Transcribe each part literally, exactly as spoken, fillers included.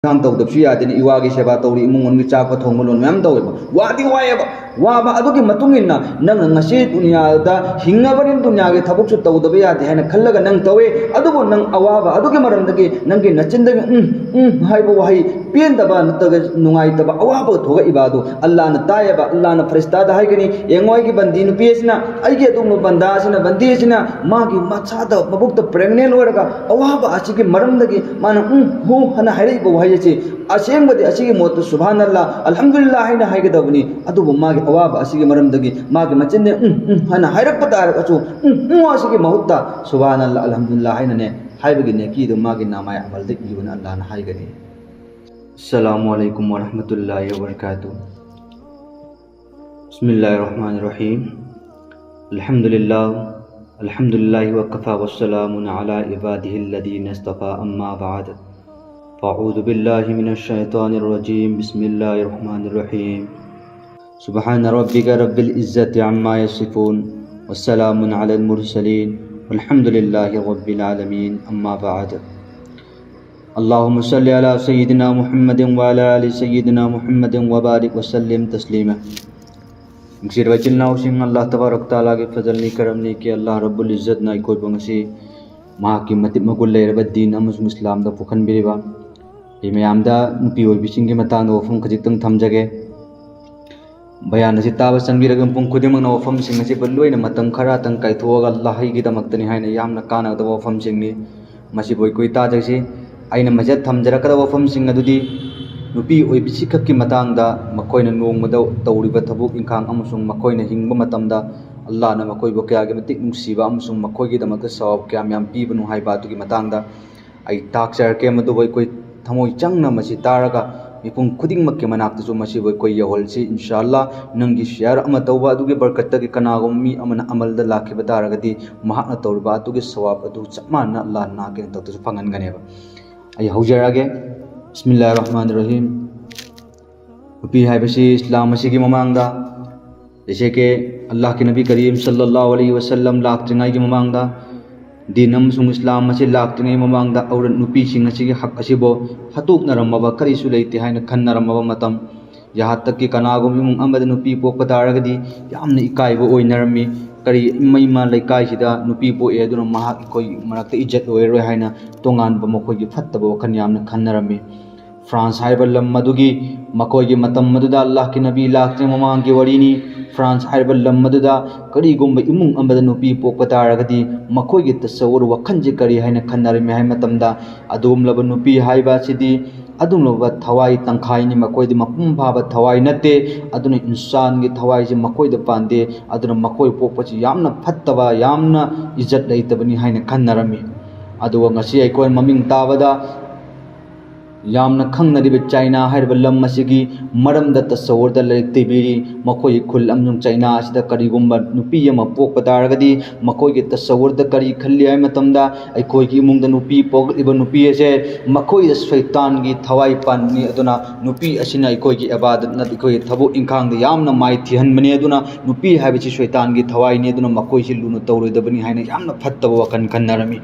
ꯏꯟꯈꯥꯡ ꯇꯧꯗꯕꯁꯨ ꯌꯥꯗꯦꯅꯦ꯫ ꯏꯋꯥꯒꯤ ꯁꯦꯕꯥ ꯇꯧꯔꯤ, ꯏꯃꯨꯡ ꯃꯅꯨꯡꯒꯤ ꯆꯥꯛꯄ ꯊꯣꯡꯕ ꯂꯣꯟ ꯃꯌꯥꯝ ꯇꯧꯋꯦꯕ꯫ ꯋꯥꯗꯤ ꯋꯥꯏꯑꯦꯕ꯫ ꯋꯥꯕ ꯑꯗꯨꯒꯤ ꯃꯇꯨꯡ ꯏꯟꯅ ꯅꯪꯅ ꯉꯁꯤ ꯗꯨꯅꯤꯌꯥꯗ ꯍꯤꯡꯉꯕꯅꯤꯅ ꯗꯨꯅꯤꯌꯥꯒꯤ ꯊꯕꯛꯁꯨ ꯇꯧꯗꯕ ꯌꯥꯗꯦ ꯍꯥꯏꯅ ꯈꯜꯂꯒ ꯅꯪ ꯇꯧꯋꯦ꯫ ꯑꯗꯨꯕꯨ ꯅꯪ ꯑꯋꯥꯕ ꯑꯗꯨꯒꯤ ꯃꯔꯝꯗꯒꯤ ꯅꯪꯒꯤ ꯅꯆꯤꯟꯗꯒꯤ "ꯎꯝ, ꯎꯝ" ꯍꯥꯏꯕ ꯋꯥꯍꯩ, ꯄꯦꯟꯗꯕ ꯅꯠꯇ꯭ꯔꯒ ꯅꯨꯡꯉꯥꯏꯇꯕ, ꯑꯋꯥꯕ ꯊꯣꯛꯂꯛꯏꯕ ꯑꯗꯨ ꯑꯜꯂꯥꯅ ꯇꯥꯏꯌꯦꯕ꯫ ꯑꯜꯂꯥꯅ ꯐꯔꯤꯁꯇꯥꯗ ꯍꯥꯏꯒꯅꯤ, "ꯌꯦꯡꯉꯣ, ꯑꯩꯒꯤ ꯕꯟꯗꯤ ꯅꯨꯄꯤ ꯑꯁꯤꯅ, ꯑꯩꯒꯤ ꯑꯗꯨꯒꯨꯝꯕ ꯕꯟꯗꯥ ꯑꯁꯤꯅ, ꯕꯟꯗꯤ ꯑꯁꯤꯅ ꯃꯥꯒꯤ ꯃꯁꯥꯗ ꯃꯕꯨꯛꯇ pregnant ꯑꯣꯏꯔꯒ ꯑꯋꯥꯕ ꯑꯁꯤꯒꯤ ꯃꯔꯝꯗꯒꯤ ꯃꯥꯅ 'ꯎꯝ, ꯍꯨ' ꯍꯥꯏꯅ ꯍꯥꯏꯔꯛꯏꯕ ꯋꯥꯍꯩ ꯑꯁꯤ ꯑꯁꯦꯡꯕꯗꯤ ꯑꯁꯤꯒꯤ ꯃꯍꯨꯠꯇ ꯁꯨꯕꯍꯥꯅꯜꯂꯥ, ꯑꯜꯍꯝꯗꯨꯂꯤꯜꯂꯥ ꯍꯥꯏꯅ ꯍꯥꯏꯒꯗꯕꯅꯤ꯫ ꯑꯗꯨꯕꯨ ꯃꯥꯒꯤ ꯑꯋꯥꯕ ꯑꯁꯤꯒꯤ ꯃꯔꯝꯗꯒꯤ ꯃꯥꯒꯤ ꯃꯆꯤꯟꯗ 'ꯎꯝ, ꯎꯝ' ꯍꯥꯏꯅ ꯍꯥꯏꯔꯛꯄ ꯇꯥꯔꯒꯁꯨ 'ꯎꯝ, ꯎꯝ' ꯑꯁꯤꯒꯤ ꯃꯍꯨꯠꯇ ꯁꯨꯕꯍꯥꯅꯜꯂꯥ, ꯑꯜꯍꯝꯗꯨꯂꯤꯜꯂꯥ ꯍꯥꯏꯅꯅꯦ ꯍꯥꯏꯕꯒꯤ ꯅꯦꯀꯤꯗꯨ ꯃꯥꯒꯤ ꯅꯥꯃꯥꯏ ꯑꯃꯜꯗ ꯏꯕꯅ ꯑꯜꯂꯥꯅ ꯍꯥꯏꯒꯅꯤ꯫ ꯑꯁꯁꯂꯥꯃꯨ ꯑꯂꯩꯀꯨꯝ ꯋꯔꯍꯃꯇꯨꯜꯂꯥꯍꯤ ꯋꯕꯔꯀꯥꯇꯨꯍ꯫ بسم الله الرحمن الرحيم. الحمد لله. الحمد لله وكفى وسلام على عباده الذين اصطفى، أما بعد. فأعوذ بالله من الشيطان الرجيم. بسم الله الرحمن الرحيم. سبحان ربك رب العزة عما يصفون، وسلام على المرسلين، والحمد لله رب العالمين. أما بعد. اللهم صل على سيدنا محمد وعلى آل سيدنا محمد وبارك وسلم تسليما. ꯅꯨꯡꯁꯤꯔꯕ ꯏꯆꯤꯜ ꯏꯅꯥꯎꯁꯤꯡ, ꯑꯜꯂꯥꯍ ꯇꯕꯥꯔꯛ ꯇꯥꯂꯥꯒꯤ ꯐꯖꯜꯅꯤ, ꯀꯔꯝꯅꯤ ꯀꯤ ꯑꯜꯂꯥꯍ ꯔꯕꯨꯜ ꯏꯖꯠꯅ ꯑꯩꯈꯣꯏꯕꯨ ꯉꯁꯤ ꯃꯍꯥꯛꯀꯤ ꯃꯇꯤꯛ ꯃꯒꯨꯟ ꯂꯩꯔꯕ ꯗꯤꯟ ꯑꯃꯁꯨꯡ ꯏꯁꯂꯥꯝꯗ ꯄꯨꯈꯟꯕꯤꯔꯤꯕ꯫ ꯑꯩ ꯃꯌꯥꯝꯗ ꯅꯨꯄꯤ ꯑꯣꯏꯕꯤꯁꯤꯡꯒꯤ ꯃꯇꯥꯡꯗ ꯋꯥꯐꯝ ꯈꯖꯤꯛꯇꯪ ꯊꯝꯖꯒꯦ꯫ ꯕꯌꯥꯟ ꯑꯁꯤ ꯇꯥꯕ ꯆꯪꯕꯤꯔꯒ ꯃꯤꯄꯨꯝ ꯈꯨꯗꯤꯡꯃꯛꯅ ꯋꯥꯐꯝꯁꯤꯡ ꯑꯁꯤ ꯂꯣꯏꯅ ꯃꯇꯝ ꯈꯔꯇꯪ ꯀꯥꯏꯊꯣꯛꯑꯒ ꯑꯜꯂꯥꯍꯒꯤꯗꯃꯛꯇꯅꯤ ꯍꯥꯏꯅ ꯌꯥꯝꯅ ꯀꯥꯟꯅꯒꯗꯕ ꯋꯥꯐꯝꯁꯤꯡꯅꯤ꯫ ꯃꯁꯤꯕꯨ ꯑꯩꯈꯣꯏ ꯇꯥꯖꯁꯤ꯫ ꯑꯩꯅ ꯃꯁꯤꯗ ꯊꯝꯖꯔꯛꯀꯗꯕ ꯋꯥꯐꯝꯁꯤꯡ ꯑꯗꯨꯗꯤ ꯅꯨꯄꯤ ꯑꯣꯏꯕꯤꯁꯤ ꯈꯛꯀꯤ ꯃꯇꯥꯡꯗ, ꯃꯈꯣꯏꯅ ꯅꯣꯡꯃꯗ ꯇꯧꯔꯤꯕ ꯊꯕꯛ ꯏꯪꯈꯥꯡ ꯑꯃꯁꯨꯡ ꯃꯈꯣꯏꯅ ꯍꯤꯡꯕ ꯃꯇꯝꯗ ꯑꯜꯂꯥꯍꯅ ꯃꯈꯣꯏꯕꯨ ꯀꯌꯥꯒꯤ ꯃꯇꯤꯛ ꯅꯨꯡꯁꯤꯕ ꯑꯃꯁꯨꯡ ꯃꯈꯣꯏꯒꯤꯗꯃꯛꯇ ꯁꯋꯥꯕ ꯀꯌꯥꯝ ꯌꯥꯝ ꯄꯤꯕꯅꯣ ꯍꯥꯏꯕ ꯑꯗꯨꯒꯤ ꯃꯇꯥꯡꯗ ꯑꯩ ꯇꯥꯛꯆꯔꯛꯀꯦ꯫ ꯃꯗꯨꯕꯨ ꯑꯩꯈꯣꯏ ꯊꯃꯣꯏ ꯆꯪꯅ ꯃꯁꯤ ꯇꯥꯔꯒ ꯃꯤꯄꯨꯝ ꯈꯨꯗꯤꯡꯃꯛꯀꯤ ꯃꯅꯥꯛꯇꯁꯨ ꯃꯁꯤꯕꯨ ꯑꯩꯈꯣꯏ ꯌꯧꯍꯜꯁꯤ꯫ ꯏꯟꯁꯥ ꯑꯜꯂꯥꯍ, ꯅꯪꯒꯤ share ꯑꯃ ꯇꯧꯕ ꯑꯗꯨꯒꯤ ꯕꯔꯀꯠꯇꯒꯤ ꯀꯅꯥꯒꯨꯝꯕ ꯃꯤ ꯑꯃꯅ ꯑꯃꯜꯗ ꯂꯥꯛꯈꯤꯕ ꯇꯥꯔꯒꯗꯤ ꯃꯍꯥꯛꯅ ꯇꯧꯔꯤꯕ ꯑꯗꯨꯒꯤ ꯁꯋꯥꯕ ꯑꯗꯨ ꯆꯞ ꯃꯥꯟꯅꯅ ꯑꯜꯂꯥꯍꯅ ꯅꯍꯥꯛꯀꯤ ꯅꯊꯛꯇꯁꯨ ꯐꯪꯍꯟꯒꯅꯦꯕ꯫ ꯑꯩ ꯍꯧꯖꯔꯛꯑꯒꯦ꯫ ꯕꯤꯁꯃꯤꯜꯂꯥꯍꯤꯔ ꯔꯍꯃꯥꯅꯤꯔ ꯔꯍꯤꯝ꯫ ꯅꯨꯄꯤ ꯍꯥꯏꯕꯁꯤ ꯏꯁꯂꯥꯝ ꯑꯁꯤꯒꯤ ꯃꯃꯥꯡꯗ, ꯖꯩꯁꯦ ꯀꯤ ꯑꯜꯂꯥꯍꯀꯤ ꯅꯕꯤ ꯀꯔꯤꯝ ꯁꯜꯂꯜꯂꯥꯍꯨ ꯑꯂꯩꯍꯤ ꯋꯁꯜꯂꯝ ꯂꯥꯛꯇ꯭ꯔꯤꯉꯩꯒꯤ ꯃꯃꯥꯡꯗ, ꯗꯤꯟ ꯑꯃꯁꯨꯡ ꯏꯁꯂꯥꯝ ꯑꯁꯤ ꯂꯥꯛꯇ꯭ꯔꯤꯉꯩ ꯃꯃꯥꯡꯗ ꯑꯧꯔꯠ ꯅꯨꯄꯤꯁꯤꯡ ꯑꯁꯤꯒꯤ ꯍꯛ ꯑꯁꯤꯕꯨ ꯍꯥꯠꯇꯣꯛꯅꯔꯝꯃꯕ ꯀꯔꯤꯁꯨ ꯂꯩꯇꯦ ꯍꯥꯏꯅ ꯈꯟꯅꯔꯝꯃꯕ ꯃꯇꯝ, ꯌꯥꯍꯠꯇꯛꯀꯤ ꯀꯅꯥꯒꯨꯝꯕ ꯏꯃꯨꯡ ꯑꯃꯗ ꯅꯨꯄꯤ ꯄꯣꯛꯄ ꯇꯥꯔꯒꯗꯤ ꯌꯥꯝꯅ ꯏꯀꯥꯏꯕ ꯑꯣꯏꯅꯔꯝꯃꯤ꯫ ꯀꯔꯤ ꯏꯃꯥ ꯏꯃꯥ ꯂꯩꯀꯥꯏꯁꯤꯗ ꯅꯨꯄꯤ ꯄꯣꯛꯑꯦ ꯑꯗꯨꯅ ꯃꯍꯥꯛ ꯑꯩꯈꯣꯏ ꯃꯔꯛꯇ ꯏꯖꯠ ꯑꯣꯏꯔꯔꯣꯏ ꯍꯥꯏꯅ ꯇꯣꯉꯥꯟꯕ ꯃꯈꯣꯏꯒꯤ ꯐꯠꯇꯕ ꯋꯥꯈꯜ ꯌꯥꯝꯅ ꯈꯟꯅꯔꯝꯃꯤ꯫ ꯐ꯭ꯔꯥꯟꯁ ꯍꯥꯏꯔꯤꯕ ꯂꯝ ꯑꯗꯨꯒꯤ ꯃꯈꯣꯏꯒꯤ ꯃꯇꯝ ꯑꯗꯨꯗ ꯑꯜꯂꯥꯍꯀꯤ ꯅꯕꯤ ꯂꯥꯛꯇ꯭ꯔꯤꯉꯩ ꯃꯃꯥꯡꯒꯤ ꯋꯥꯔꯤꯅꯤ꯫ ꯐ꯭ꯔꯥꯟꯁ ꯍꯥꯏꯔꯤꯕ ꯂꯝ ꯑꯗꯨꯗ ꯀꯔꯤꯒꯨꯝꯕ ꯏꯃꯨꯡ ꯑꯃꯗ ꯅꯨꯄꯤ ꯄꯣꯛꯄ ꯇꯥꯔꯒꯗꯤ ꯃꯈꯣꯏꯒꯤ ꯇꯁꯧꯔ ꯋꯥꯈꯜꯁꯦ ꯀꯔꯤ ꯍꯥꯏꯅ ꯈꯟꯅꯔꯝꯃꯤ ꯍꯥꯏꯕ ꯃꯇꯝꯗ ꯑꯗꯨꯒꯨꯝꯂꯕ ꯅꯨꯄꯤ ꯍꯥꯏꯕ ꯑꯁꯤꯗꯤ ꯑꯗꯨꯒꯨꯝꯂꯕ ꯊꯋꯥꯏ ꯇꯪꯈꯥꯏꯅꯤ, ꯃꯈꯣꯏꯗꯤ ꯃꯄꯨꯡ ꯐꯥꯕ ꯊꯋꯥꯏ ꯅꯠꯇꯦ꯫ ꯑꯗꯨꯅ ꯏꯟꯁꯥꯟꯒꯤ ꯊꯋꯥꯏꯁꯤ ꯃꯈꯣꯏꯗ ꯄꯥꯟꯗꯦ꯫ ꯑꯗꯨꯅ ꯃꯈꯣꯏ ꯄꯣꯛꯄꯁꯤ ꯌꯥꯝꯅ ꯐꯠꯇꯕ, ꯌꯥꯝꯅ ꯏꯖꯠ ꯂꯩꯇꯕꯅꯤ ꯍꯥꯏꯅ ꯈꯟꯅꯔꯝꯃꯤ꯫ ꯑꯗꯨꯒ ꯉꯁꯤ ꯑꯩꯈꯣꯏ ꯃꯃꯤꯡ ꯇꯥꯕꯗ ꯌꯥꯝꯅ ꯈꯪꯅꯔꯤꯕ ꯆꯥꯏꯅꯥ ꯍꯥꯏꯔꯤꯕ ꯂꯝ ꯑꯁꯤꯒꯤ ꯃꯔꯝꯗ ꯇꯁꯧꯔꯗ ꯂꯥꯏꯔꯤꯛ ꯇꯤꯕꯤꯔꯤ꯫ ꯃꯈꯣꯏꯒꯤ ꯈꯨꯜ ꯑꯃꯁꯨꯡ ꯆꯥꯏꯅꯥ ꯑꯁꯤꯗ ꯀꯔꯤꯒꯨꯝꯕ ꯅꯨꯄꯤ ꯑꯃ ꯄꯣꯛꯄ ꯇꯥꯔꯒꯗꯤ ꯃꯈꯣꯏꯒꯤ ꯇꯁꯧꯔꯗ ꯀꯔꯤ ꯈꯜꯂꯤ ꯍꯥꯏꯕ ꯃꯇꯝꯗ ꯑꯩꯈꯣꯏꯒꯤ ꯏꯃꯨꯡꯗ ꯅꯨꯄꯤ ꯄꯣꯛꯂꯛꯂꯤꯕ ꯅꯨꯄꯤ ꯑꯁꯦ ꯃꯈꯣꯏꯗ ꯁꯩꯇꯥꯟꯒꯤ ꯊꯋꯥꯏ ꯄꯥꯟꯕꯅꯤ꯫ ꯑꯗꯨꯅ ꯅꯨꯄꯤ ꯑꯁꯤꯅ ꯑꯩꯈꯣꯏꯒꯤ ꯏꯕꯥꯗꯠ ꯅꯠꯇ꯭ꯔꯒ ꯑꯩꯈꯣꯏꯒꯤ ꯊꯕꯛ ꯏꯪꯈꯥꯡꯗ ꯌꯥꯝꯅ ꯃꯥꯏ ꯊꯤꯍꯟꯕꯅꯤ꯫ ꯑꯗꯨꯅ ꯅꯨꯄꯤ ꯍꯥꯏꯕꯁꯤ ꯁꯩꯇꯥꯟꯒꯤ ꯊꯋꯥꯏꯅꯤ꯫ ꯑꯗꯨꯅ ꯃꯈꯣꯏꯁꯤ ꯂꯨꯅ ꯇꯧꯔꯣꯏꯗꯕꯅꯤ ꯍꯥꯏꯅ ꯌꯥꯝꯅ ꯐꯠꯇꯕ ꯋꯥꯈꯜ ꯈꯟꯅꯔꯝꯃꯤ꯫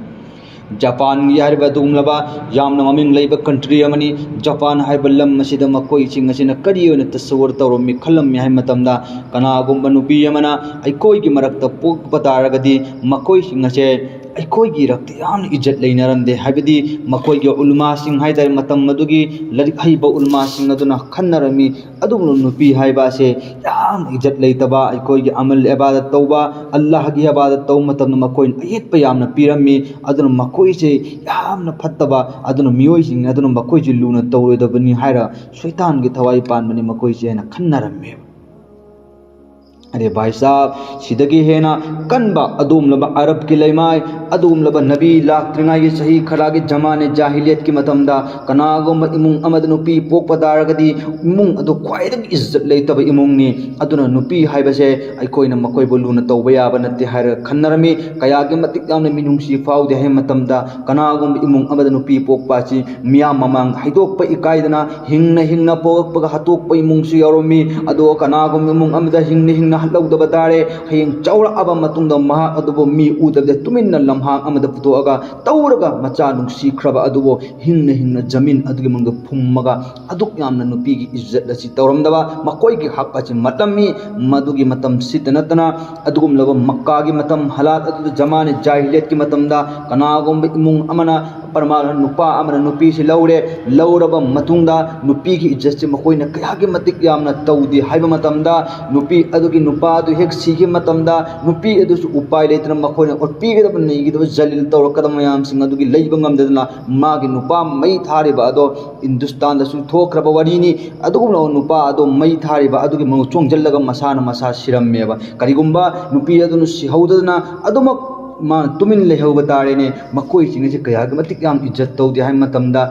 ꯖꯄꯥꯟꯒꯤ ꯍꯥꯏꯔꯤꯕ ꯑꯗꯨꯒꯨꯝꯂꯕ ꯌꯥꯝꯅ ꯃꯃꯤꯡ ꯂꯩꯕ country ꯑꯃꯅꯤ꯫ ꯖꯄꯥꯟ ꯍꯥꯏꯕ ꯂꯝ ꯑꯁꯤꯗ ꯃꯈꯣꯏꯁꯤꯡ ꯑꯁꯤꯅ ꯀꯔꯤ ꯑꯣꯏꯅ ꯇꯁꯧꯔ ꯇꯧꯔꯝꯃꯤ, ꯈꯜꯂꯝꯃꯤ ꯍꯥꯏꯕ ꯃꯇꯝꯗ ꯀꯅꯥꯒꯨꯝꯕ ꯅꯨꯄꯤ ꯑꯃꯅ ꯑꯩꯈꯣꯏꯒꯤ ꯃꯔꯛꯇ ꯄꯣꯛꯄ ꯇꯥꯔꯒꯗꯤ ꯃꯈꯣꯏꯁꯤꯡ ꯑꯁꯦ ꯑꯩꯈꯣꯏꯒꯤ ꯔꯛꯇ ꯌꯥꯝꯅ ꯏꯖꯠ ꯂꯩꯅꯔꯝꯗꯦ꯫ ꯍꯥꯏꯕꯗꯤ ꯃꯈꯣꯏꯒꯤ ꯎꯂꯃꯥꯁꯤꯡ ꯍꯥꯏꯇꯥꯔꯦ, ꯃꯇꯝ ꯑꯗꯨꯒꯤ ꯂꯥꯏꯔꯤꯛ ꯍꯩꯕ ꯎꯂꯃꯥꯁꯤꯡ ꯑꯗꯨꯅ ꯈꯟꯅꯔꯝꯃꯤ, ꯑꯗꯨꯒꯨꯝꯂꯕ ꯅꯨꯄꯤ ꯍꯥꯏꯕ ꯑꯁꯦ ꯌꯥꯝꯅ ꯏꯖꯠ ꯂꯩꯇꯕ, ꯑꯩꯈꯣꯏꯒꯤ ꯑꯃꯜ ꯏꯕꯥꯗꯠ ꯇꯧꯕ, ꯑꯜꯂꯥꯍꯒꯤ ꯏꯕꯥꯗꯠ ꯇꯧꯕ ꯃꯇꯝꯗ ꯃꯈꯣꯏꯅ ꯑꯌꯦꯠꯄ ꯌꯥꯝꯅ ꯄꯤꯔꯝꯃꯤ꯫ ꯑꯗꯨꯅ ꯃꯈꯣꯏꯁꯦ ꯌꯥꯝꯅ ꯐꯠꯇꯕ, ꯑꯗꯨꯅ ꯃꯤꯑꯣꯏꯁꯤꯡꯅ ꯑꯗꯨꯅ ꯃꯈꯣꯏꯁꯦ ꯂꯨꯅ ꯇꯧꯔꯣꯏꯗꯕꯅꯤ ꯍꯥꯏꯔ ꯁꯩꯇꯥꯟꯒꯤ ꯊꯋꯥꯏ ꯄꯥꯟꯕꯅꯤ ꯃꯈꯣꯏꯁꯦ ꯍꯥꯏꯅ ꯈꯟꯅꯔꯝꯃꯦꯕ꯫ ꯑꯔꯦ ꯚꯥꯏ ꯁꯥꯍꯕ, ꯁꯤꯗꯒꯤ ꯍꯦꯟꯅ ꯀꯟꯕ ꯑꯗꯨꯒꯨꯝꯂꯕ ꯑꯔꯕꯀꯤ ꯂꯩꯃꯥꯏ, ꯑꯗꯨꯒꯨꯝꯂꯕ ꯅꯕꯤ ꯂꯥꯛꯇ꯭ꯔꯤꯉꯩꯒꯤ ꯆꯍꯤ ꯈꯔꯒꯤ ꯖꯃꯥꯅꯦ ꯖꯥꯍꯤꯂꯤꯌꯠꯀꯤ ꯃꯇꯝꯗ ꯀꯅꯥꯒꯨꯝꯕ ꯏꯃꯨꯡ ꯑꯃꯗ ꯅꯨꯄꯤ ꯄꯣꯛꯄ ꯇꯥꯔꯒꯗꯤ ꯏꯃꯨꯡ ꯑꯗꯨ ꯈ꯭ꯋꯥꯏꯗꯒꯤ ꯏꯖꯠ ꯂꯩꯇꯕ ꯏꯃꯨꯡꯅꯤ꯫ ꯑꯗꯨꯅ ꯅꯨꯄꯤ ꯍꯥꯏꯕꯁꯦ ꯑꯩꯈꯣꯏꯅ ꯃꯈꯣꯏꯕꯨ ꯂꯨꯅ ꯇꯧꯕ ꯌꯥꯕ ꯅꯠꯇꯦ ꯍꯥꯏꯔꯒ ꯈꯟꯅꯔꯝꯃꯤ꯫ ꯀꯌꯥꯒꯤ ꯃꯇꯤꯛ ꯌꯥꯝꯅ ꯃꯤꯅꯨꯡꯁꯤ ꯐꯥꯎꯗꯦ ꯍꯥꯏꯕ ꯃꯇꯝꯗ ꯀꯅꯥꯒꯨꯝꯕ ꯏꯃꯨꯡ ꯑꯃꯗ ꯅꯨꯄꯤ ꯄꯣꯛꯄ ꯑꯁꯤ ꯃꯤꯌꯥꯝ ꯃꯃꯥꯡꯗ ꯍꯥꯏꯗꯣꯛꯄ ꯏꯀꯥꯏꯗꯅ ꯍꯤꯡꯅ ꯍꯤꯡꯅ ꯄꯣꯛꯂꯛꯄꯒ ꯍꯥꯠꯇꯣꯛꯄ ꯏꯃꯨꯡꯁꯨ ꯌꯥꯎꯔꯝꯃꯤ꯫ ꯑꯗꯨꯒ ꯀꯅꯥꯒꯨꯝꯕ ꯏꯃꯨꯡ ꯑꯃꯗ ꯍꯤꯡꯅ ꯍꯤꯡꯅ ꯂꯧꯗꯕ ꯇꯥꯔꯦ꯫ ꯍꯌꯦꯡ ꯆꯥꯎꯔꯛꯑꯕ ꯃꯇꯨꯡꯗ ꯃꯍꯥꯛ ꯑꯗꯨꯕꯨ ꯃꯤ ꯎꯗꯕꯗ ꯇꯨꯃꯤꯟꯅ ꯂꯝꯍꯥꯡ ꯑꯃꯗ ꯄꯨꯊꯣꯛꯑꯒ ꯇꯧꯔꯒ ꯃꯆꯥ ꯅꯨꯡꯁꯤꯈ꯭ꯔꯕ ꯑꯗꯨꯕꯨ ꯍꯤꯡꯅ ꯍꯤꯡꯅ ꯖꯃꯤꯟ ꯑꯗꯨꯒꯤ ꯃꯅꯨꯡꯗ ꯐꯨꯝꯃꯒ ꯑꯗꯨꯛ ꯌꯥꯝꯅ ꯅꯨꯄꯤꯒꯤ ꯏꯖꯠ ꯑꯁꯤ ꯇꯧꯔꯝꯗꯕ, ꯃꯈꯣꯏꯒꯤ ꯍꯛ ꯑꯁꯤ ꯃꯠꯂꯝꯃꯤ꯫ ꯃꯗꯨꯒꯤ ꯃꯇꯝꯁꯤꯗ ꯅꯠꯇꯅ ꯑꯗꯨꯒꯨꯝꯂꯕ ꯃꯛꯀꯥꯒꯤ ꯃꯇꯝ, ꯍꯥꯂꯥꯠ ꯑꯗꯨꯗ ꯖꯃꯥꯅꯦ ꯖꯥꯍꯤꯂꯤꯌꯠꯀꯤ ꯃꯇꯝꯗ ꯀꯅꯥꯒꯨꯝꯕ ꯏꯃꯨꯡ ꯑꯃꯅ ꯄꯔꯃꯥꯟ ꯅꯨꯄꯥ ꯑꯃꯅ ꯅꯨꯄꯤꯁꯤ ꯂꯧꯔꯦ, ꯂꯧꯔꯕ ꯃꯇꯨꯡꯗ ꯅꯨꯄꯤꯒꯤ ꯏꯖꯠꯁꯤ ꯃꯈꯣꯏꯅ ꯀꯌꯥꯒꯤ ꯃꯇꯤꯛ ꯌꯥꯝꯅ ꯇꯧꯗꯦ ꯍꯥꯏꯕ ꯃꯇꯝꯗ, ꯅꯨꯄꯤ ꯑꯗꯨꯒꯤ ꯅꯨꯄꯥ ꯑꯗꯨ ꯍꯦꯛ ꯁꯤꯈꯤꯕ ꯃꯇꯝꯗ, ꯅꯨꯄꯤ ꯑꯗꯨꯁꯨ ꯎꯄꯥꯏ ꯂꯩꯇꯅ ꯃꯈꯣꯏꯅ ꯑꯣꯠꯄꯤꯒꯗꯕ, ꯅꯩꯒꯗꯕ, ꯖꯂꯤꯜ ꯇꯧꯔꯛꯀꯗꯕ ꯃꯌꯥꯝꯁꯤꯡ ꯑꯗꯨꯒꯤ ꯂꯩꯕ ꯉꯝꯗꯗꯅ ꯃꯥꯒꯤ ꯅꯨꯄꯥ ꯃꯩ ꯊꯥꯔꯤꯕ ꯑꯗꯣ ꯍꯤꯟꯗꯨꯁꯇꯥꯟꯗꯁꯨ ꯊꯣꯛꯈ꯭ꯔꯕ ꯋꯥꯔꯤꯅꯤ꯫ ꯑꯗꯨꯒꯨꯝꯂꯕ ꯅꯨꯄꯥ ꯑꯗꯣ ꯃꯩ ꯊꯥꯔꯤꯕ ꯑꯗꯨꯒꯤ ꯃꯅꯨꯡ ꯆꯣꯡꯁꯤꯜꯂꯒ ꯃꯁꯥꯅ ꯃꯁꯥ ꯁꯤꯔꯝꯃꯦꯕ꯫ ꯀꯔꯤꯒꯨꯝꯕ ꯅꯨꯄꯤ ꯑꯗꯨꯅ ꯁꯤꯍꯧꯗꯗꯅ ꯑꯗꯨꯃꯛ ꯃꯥ ꯇꯨꯃꯤꯟ ꯂꯩꯍꯧꯕ ꯇꯥꯔꯦꯅꯦ꯫ ꯃꯈꯣꯏꯁꯤꯡ ꯑꯁꯤ ꯀꯌꯥꯒꯤ ꯃꯇꯤꯛ ꯌꯥꯝ ꯏꯖꯠ ꯇꯧꯗꯦ ꯍꯥꯏꯕ ꯃꯇꯝꯗ,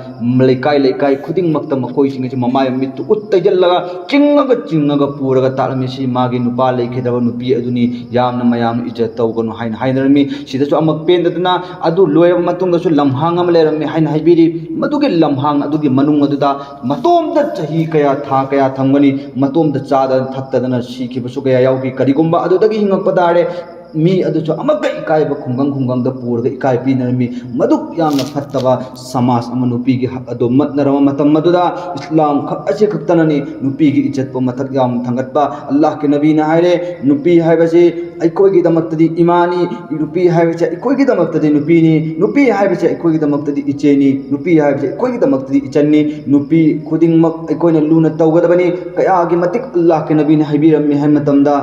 ꯂꯩꯀꯥꯏ ꯂꯩꯀꯥꯏ ꯈꯨꯗꯤꯡꯃꯛꯇ ꯃꯈꯣꯏꯁꯤꯡ ꯑꯁꯤ ꯃꯃꯥꯏ ꯃꯃꯤꯠꯇꯨ ꯎꯠ ꯇꯩꯁꯤꯜꯂꯒ ꯆꯤꯡꯉꯒ ꯆꯤꯡꯉꯒ ꯄꯨꯔꯒ ꯇꯥꯛꯂꯝꯃꯤ꯫ ꯁꯤ ꯃꯥꯒꯤ ꯅꯨꯄꯥ ꯂꯩꯈꯤꯗ꯭ꯔꯕ ꯅꯨꯄꯤ ꯑꯗꯨꯅꯤ, ꯌꯥꯝꯅ ꯃꯌꯥꯝꯅ ꯏꯖꯠ ꯇꯧꯒꯅꯨ ꯍꯥꯏꯅ ꯍꯥꯏꯅꯔꯝꯃꯤ꯫ ꯁꯤꯗꯁꯨ ꯑꯃꯨꯛ ꯄꯦꯟꯗꯗꯅ ꯑꯗꯨ ꯂꯣꯏꯔꯕ ꯃꯇꯨꯡꯗꯁꯨ ꯂꯝꯍꯥꯡ ꯑꯃ ꯂꯩꯔꯝꯃꯤ ꯍꯥꯏꯅ ꯍꯥꯏꯕꯤꯔꯤ꯫ ꯃꯗꯨꯒꯤ ꯂꯝꯍꯥꯡ ꯑꯗꯨꯒꯤ ꯃꯅꯨꯡ ꯑꯗꯨꯗ ꯃꯇꯣꯝꯇ ꯆꯍꯤ ꯀꯌꯥ, ꯊꯥ ꯀꯌꯥ ꯊꯝꯒꯅꯤ, ꯃꯇꯣꯝꯇ ꯆꯥꯗꯅ ꯊꯛꯇꯗꯅ ꯁꯤꯈꯤꯕꯁꯨ ꯀꯌꯥ ꯌꯥꯎꯈꯤ꯫ ꯀꯔꯤꯒꯨꯝꯕ ꯑꯗꯨꯗꯒꯤ ꯍꯤꯡꯉꯛꯄ ꯇꯥꯔꯦ, ꯃꯤ ꯑꯗꯨꯁꯨ ꯑꯃꯨꯛꯀ ꯏꯀꯥꯏꯕ ꯈꯨꯡꯒꯪ ꯈꯨꯡꯒꯪꯗ ꯄꯨꯔꯒ ꯏꯀꯥꯏ ꯄꯤꯅꯔꯝꯃꯤ꯫ ꯃꯗꯨꯛ ꯌꯥꯝꯅ ꯐꯠꯇꯕ ꯁꯃꯥꯖ ꯑꯃ ꯅꯨꯄꯤꯒꯤ ꯍꯛ ꯑꯗꯨ ꯃꯠꯅꯔꯕ ꯃꯇꯝ ꯑꯗꯨꯗ ꯏꯁꯂꯥꯝ ꯈꯛ ꯑꯁꯤ ꯈꯛꯇꯅꯅꯤ ꯅꯨꯄꯤꯒꯤ ꯏꯖꯠꯄꯨ ꯃꯊꯛ ꯌꯥꯝꯅ ꯊꯥꯡꯒꯠꯄ꯫ ꯑꯜꯂꯥꯍꯀꯤ ꯅꯕꯤꯅ ꯍꯥꯏꯔꯦ, ꯅꯨꯄꯤ ꯍꯥꯏꯕꯁꯤ ꯑꯩꯈꯣꯏꯒꯤꯗꯃꯛꯇꯗꯤ ꯏꯃꯥꯅꯤ, ꯅꯨꯄꯤ ꯍꯥꯏꯕꯁꯤ ꯑꯩꯈꯣꯏꯒꯤꯗꯃꯛꯇꯗꯤ ꯅꯨꯄꯤꯅꯤ, ꯅꯨꯄꯤ ꯍꯥꯏꯕꯁꯤ ꯑꯩꯈꯣꯏꯒꯤꯗꯃꯛꯇꯗꯤ ꯏꯆꯦꯅꯤ, ꯅꯨꯄꯤ ꯍꯥꯏꯕꯁꯤ ꯑꯩꯈꯣꯏꯒꯤꯗꯃꯛꯇꯗꯤ ꯏꯆꯟꯅꯤ꯫ ꯅꯨꯄꯤ ꯈꯨꯗꯤꯡꯃꯛ ꯑꯩꯈꯣꯏꯅ ꯂꯨꯅ ꯇꯧꯒꯗꯕꯅꯤ꯫ ꯀꯌꯥꯒꯤ ꯃꯇꯤꯛ ꯑꯜꯂꯥꯍꯀꯤ ꯅꯕꯤꯅ ꯍꯥꯏꯕꯤꯔꯝꯃꯤ ꯍꯥꯏꯕ ꯃꯇꯝꯗ,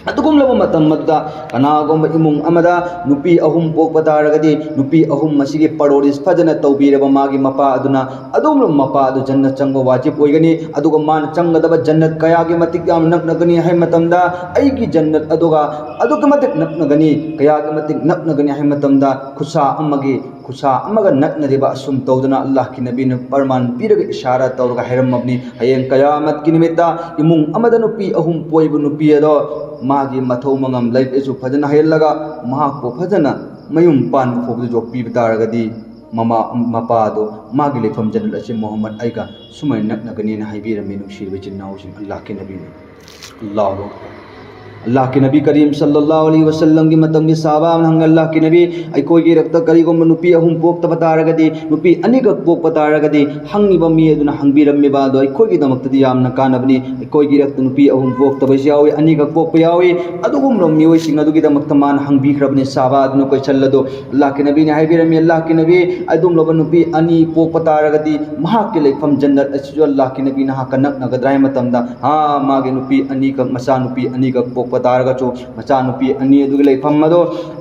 ꯑꯗꯨꯒꯨꯝꯂꯕ ꯃꯇꯝ ꯑꯗꯨꯗ ꯀꯅꯥꯒꯨꯝꯕ ꯏꯃꯨꯡ ꯑꯃꯗ ꯅꯨꯄꯤ ꯑꯍꯨꯝ ꯄꯣꯛꯄ ꯇꯥꯔꯒꯗꯤ, ꯅꯨꯄꯤ ꯑꯍꯨꯝ ꯑꯁꯤꯒꯤ ꯄꯔꯣꯔꯤꯁ ꯐꯖꯅ ꯇꯧꯕꯤꯔꯕ ꯃꯥꯒꯤ ꯃꯄꯥ ꯑꯗꯨꯅ, ꯑꯗꯨꯒꯨꯝꯂꯕ ꯃꯄꯥ ꯑꯗꯨ ꯖꯟꯅꯠ ꯆꯪꯕ ꯋꯥꯖꯤꯕ ꯑꯣꯏꯒꯅꯤ꯫ ꯑꯗꯨꯒ ꯃꯥꯅ ꯆꯪꯒꯗꯕ ꯖꯟꯅꯠ ꯀꯌꯥꯒꯤ ꯃꯇꯤꯛ ꯌꯥꯝꯅ ꯅꯛꯅꯒꯅꯤ ꯍꯥꯏꯕ ꯃꯇꯝꯗ, ꯑꯩꯒꯤ ꯖꯟꯅꯠ ꯑꯗꯨꯒ ꯑꯗꯨꯛꯀꯤ ꯃꯇꯤꯛ ꯅꯛꯅꯒꯅꯤ, ꯀꯌꯥꯒꯤ ꯃꯇꯤꯛ ꯅꯛꯅꯒꯅꯤ ꯍꯥꯏꯕ ꯃꯇꯝꯗ, ꯈꯨꯠꯁꯥ ꯑꯃꯒꯤ ꯈꯨꯠꯁꯥ ꯑꯃꯒ ꯅꯛꯅꯔꯤꯕ ꯑꯁꯨꯝ ꯇꯧꯗꯅ ꯑꯜꯂꯥꯍꯀꯤ ꯅꯕꯤꯅ ꯄꯔꯃꯥꯟ ꯄꯤꯔꯒ ꯏꯁꯥꯔꯥ ꯇꯧꯔꯒ ꯍꯥꯏꯔꯝꯃꯕꯅꯤ꯫ ꯍꯌꯦꯡ ꯀꯌꯥꯃꯠꯀꯤ ꯅꯨꯃꯤꯠꯇ ꯏꯃꯨꯡ ꯑꯃꯗ ꯅꯨꯄꯤ ꯑꯍꯨꯝ ꯄꯣꯛꯏꯕ ꯅꯨꯄꯤ ꯑꯗꯣ ꯃꯥꯒꯤ ꯃꯊꯧ ꯃꯉꯝ ꯂꯥꯏꯔꯤꯛ ꯂꯥꯏꯁꯨ ꯐꯖꯅ ꯍꯩꯍꯜꯂꯒ ꯃꯍꯥꯛꯄꯨ ꯐꯖꯅ ꯃꯌꯨꯝ ꯄꯥꯟꯕ ꯐꯥꯎꯕꯗ ꯌꯣꯛꯄꯤꯕ ꯇꯥꯔꯒꯗꯤ, ꯃꯃꯥ ꯃꯄꯥꯗꯣ ꯃꯥꯒꯤ ꯂꯩꯐꯝ ꯖꯟꯅꯠ ꯑꯁꯤ ꯃꯨꯍꯝꯃꯗ ꯑꯩꯒ ꯁꯨꯃꯥꯏꯅ ꯅꯛꯅꯒꯅꯤꯅ ꯍꯥꯏꯕꯤꯔꯝꯃꯤ꯫ ꯅꯨꯡꯁꯤꯔꯕ ꯏꯆꯤꯟ ꯏꯅꯥꯎꯁꯤꯡ, ꯑꯜꯂꯥꯍꯀꯤ ꯅꯕꯤꯅ꯫ ꯑꯜꯂꯥꯍꯨ ꯑꯛꯕꯔ꯫ ꯑꯜꯂꯥꯍꯀꯤ ꯅꯕꯤ ꯀꯔꯤꯝ ꯁꯜꯂꯜꯂꯥꯍꯨ ꯑꯂꯩꯍꯤ ꯋꯁꯜꯂꯝꯒꯤ ꯃꯇꯝꯒꯤ ꯁꯍꯥꯕꯥ ꯑꯃꯅ ꯍꯪꯉꯤ, "ꯑꯜꯂꯥꯍꯀꯤ ꯅꯕꯤ, ꯑꯩꯈꯣꯏꯒꯤ ꯏꯔꯛꯇ ꯀꯔꯤꯒꯨꯝꯕ ꯅꯨꯄꯤ ꯑꯍꯨꯝ ꯄꯣꯛꯇꯕ ꯇꯥꯔꯒꯗꯤ, ꯅꯨꯄꯤ ꯑꯅꯤꯈꯛ ꯄꯣꯛꯄ ꯇꯥꯔꯒꯗꯤ?" ꯍꯪꯉꯤꯕ ꯃꯤ ꯑꯗꯨꯅ ꯍꯪꯕꯤꯔꯝꯃꯤꯕ ꯑꯗꯣ ꯑꯩꯈꯣꯏꯒꯤꯗꯃꯛꯇꯗꯤ ꯌꯥꯝꯅ ꯀꯥꯟꯅꯕꯅꯤ꯫ ꯑꯩꯈꯣꯏꯒꯤ ꯏꯔꯛꯇ ꯅꯨꯄꯤ ꯑꯍꯨꯝ ꯄꯣꯛꯇꯕꯁꯨ ꯌꯥꯎꯏ, ꯑꯅꯤꯈꯛ ꯄꯣꯛꯄ ꯌꯥꯎꯏ꯫ ꯑꯗꯨꯒꯨꯝꯂꯕ ꯃꯤꯑꯣꯏꯁꯤꯡ ꯑꯗꯨꯒꯤꯗꯃꯛꯇ ꯃꯥꯅ ꯍꯪꯕꯤꯈ꯭ꯔꯕꯅꯤ ꯁꯍꯥꯕꯥ ꯑꯗꯨꯅ ꯀꯣꯏꯁꯟ ꯑꯗꯨ꯫ ꯑꯜꯂꯥꯍꯀꯤ ꯅꯕꯤꯅ ꯍꯥꯏꯕꯤꯔꯝꯃꯤ, "ꯑꯜꯂꯥꯍꯀꯤ ꯅꯕꯤ, ꯑꯗꯨꯒꯨꯝꯂꯕ ꯅꯨꯄꯤ ꯑꯅꯤ ꯄꯣꯛꯄ ꯇꯥꯔꯒꯗꯤ ꯃꯍꯥꯛꯀꯤ ꯂꯩꯐꯝ ꯖꯟꯅꯠ ꯑꯁꯤꯁꯨ ꯑꯜꯂꯥꯍꯀꯤ ꯅꯕꯤꯅ ꯍꯥꯛꯀ ꯅꯛꯅꯒꯗ꯭ꯔꯥ?" ꯍꯥꯏꯕ ꯃꯇꯝꯗ, "ꯑꯥ, ꯃꯥꯒꯤ ꯅꯨꯄꯤ ꯑꯅꯤꯈꯛ, ꯃꯆꯥꯅꯨꯄꯤ ꯑꯅꯤꯈꯛ ꯄꯣꯛꯄ ꯇꯥꯔꯒꯁꯨ, ꯃꯆꯥꯅꯨꯄꯤ ꯑꯅꯤ ꯑꯗꯨꯒꯤ ꯂꯩꯐꯝ ꯑꯗꯣ,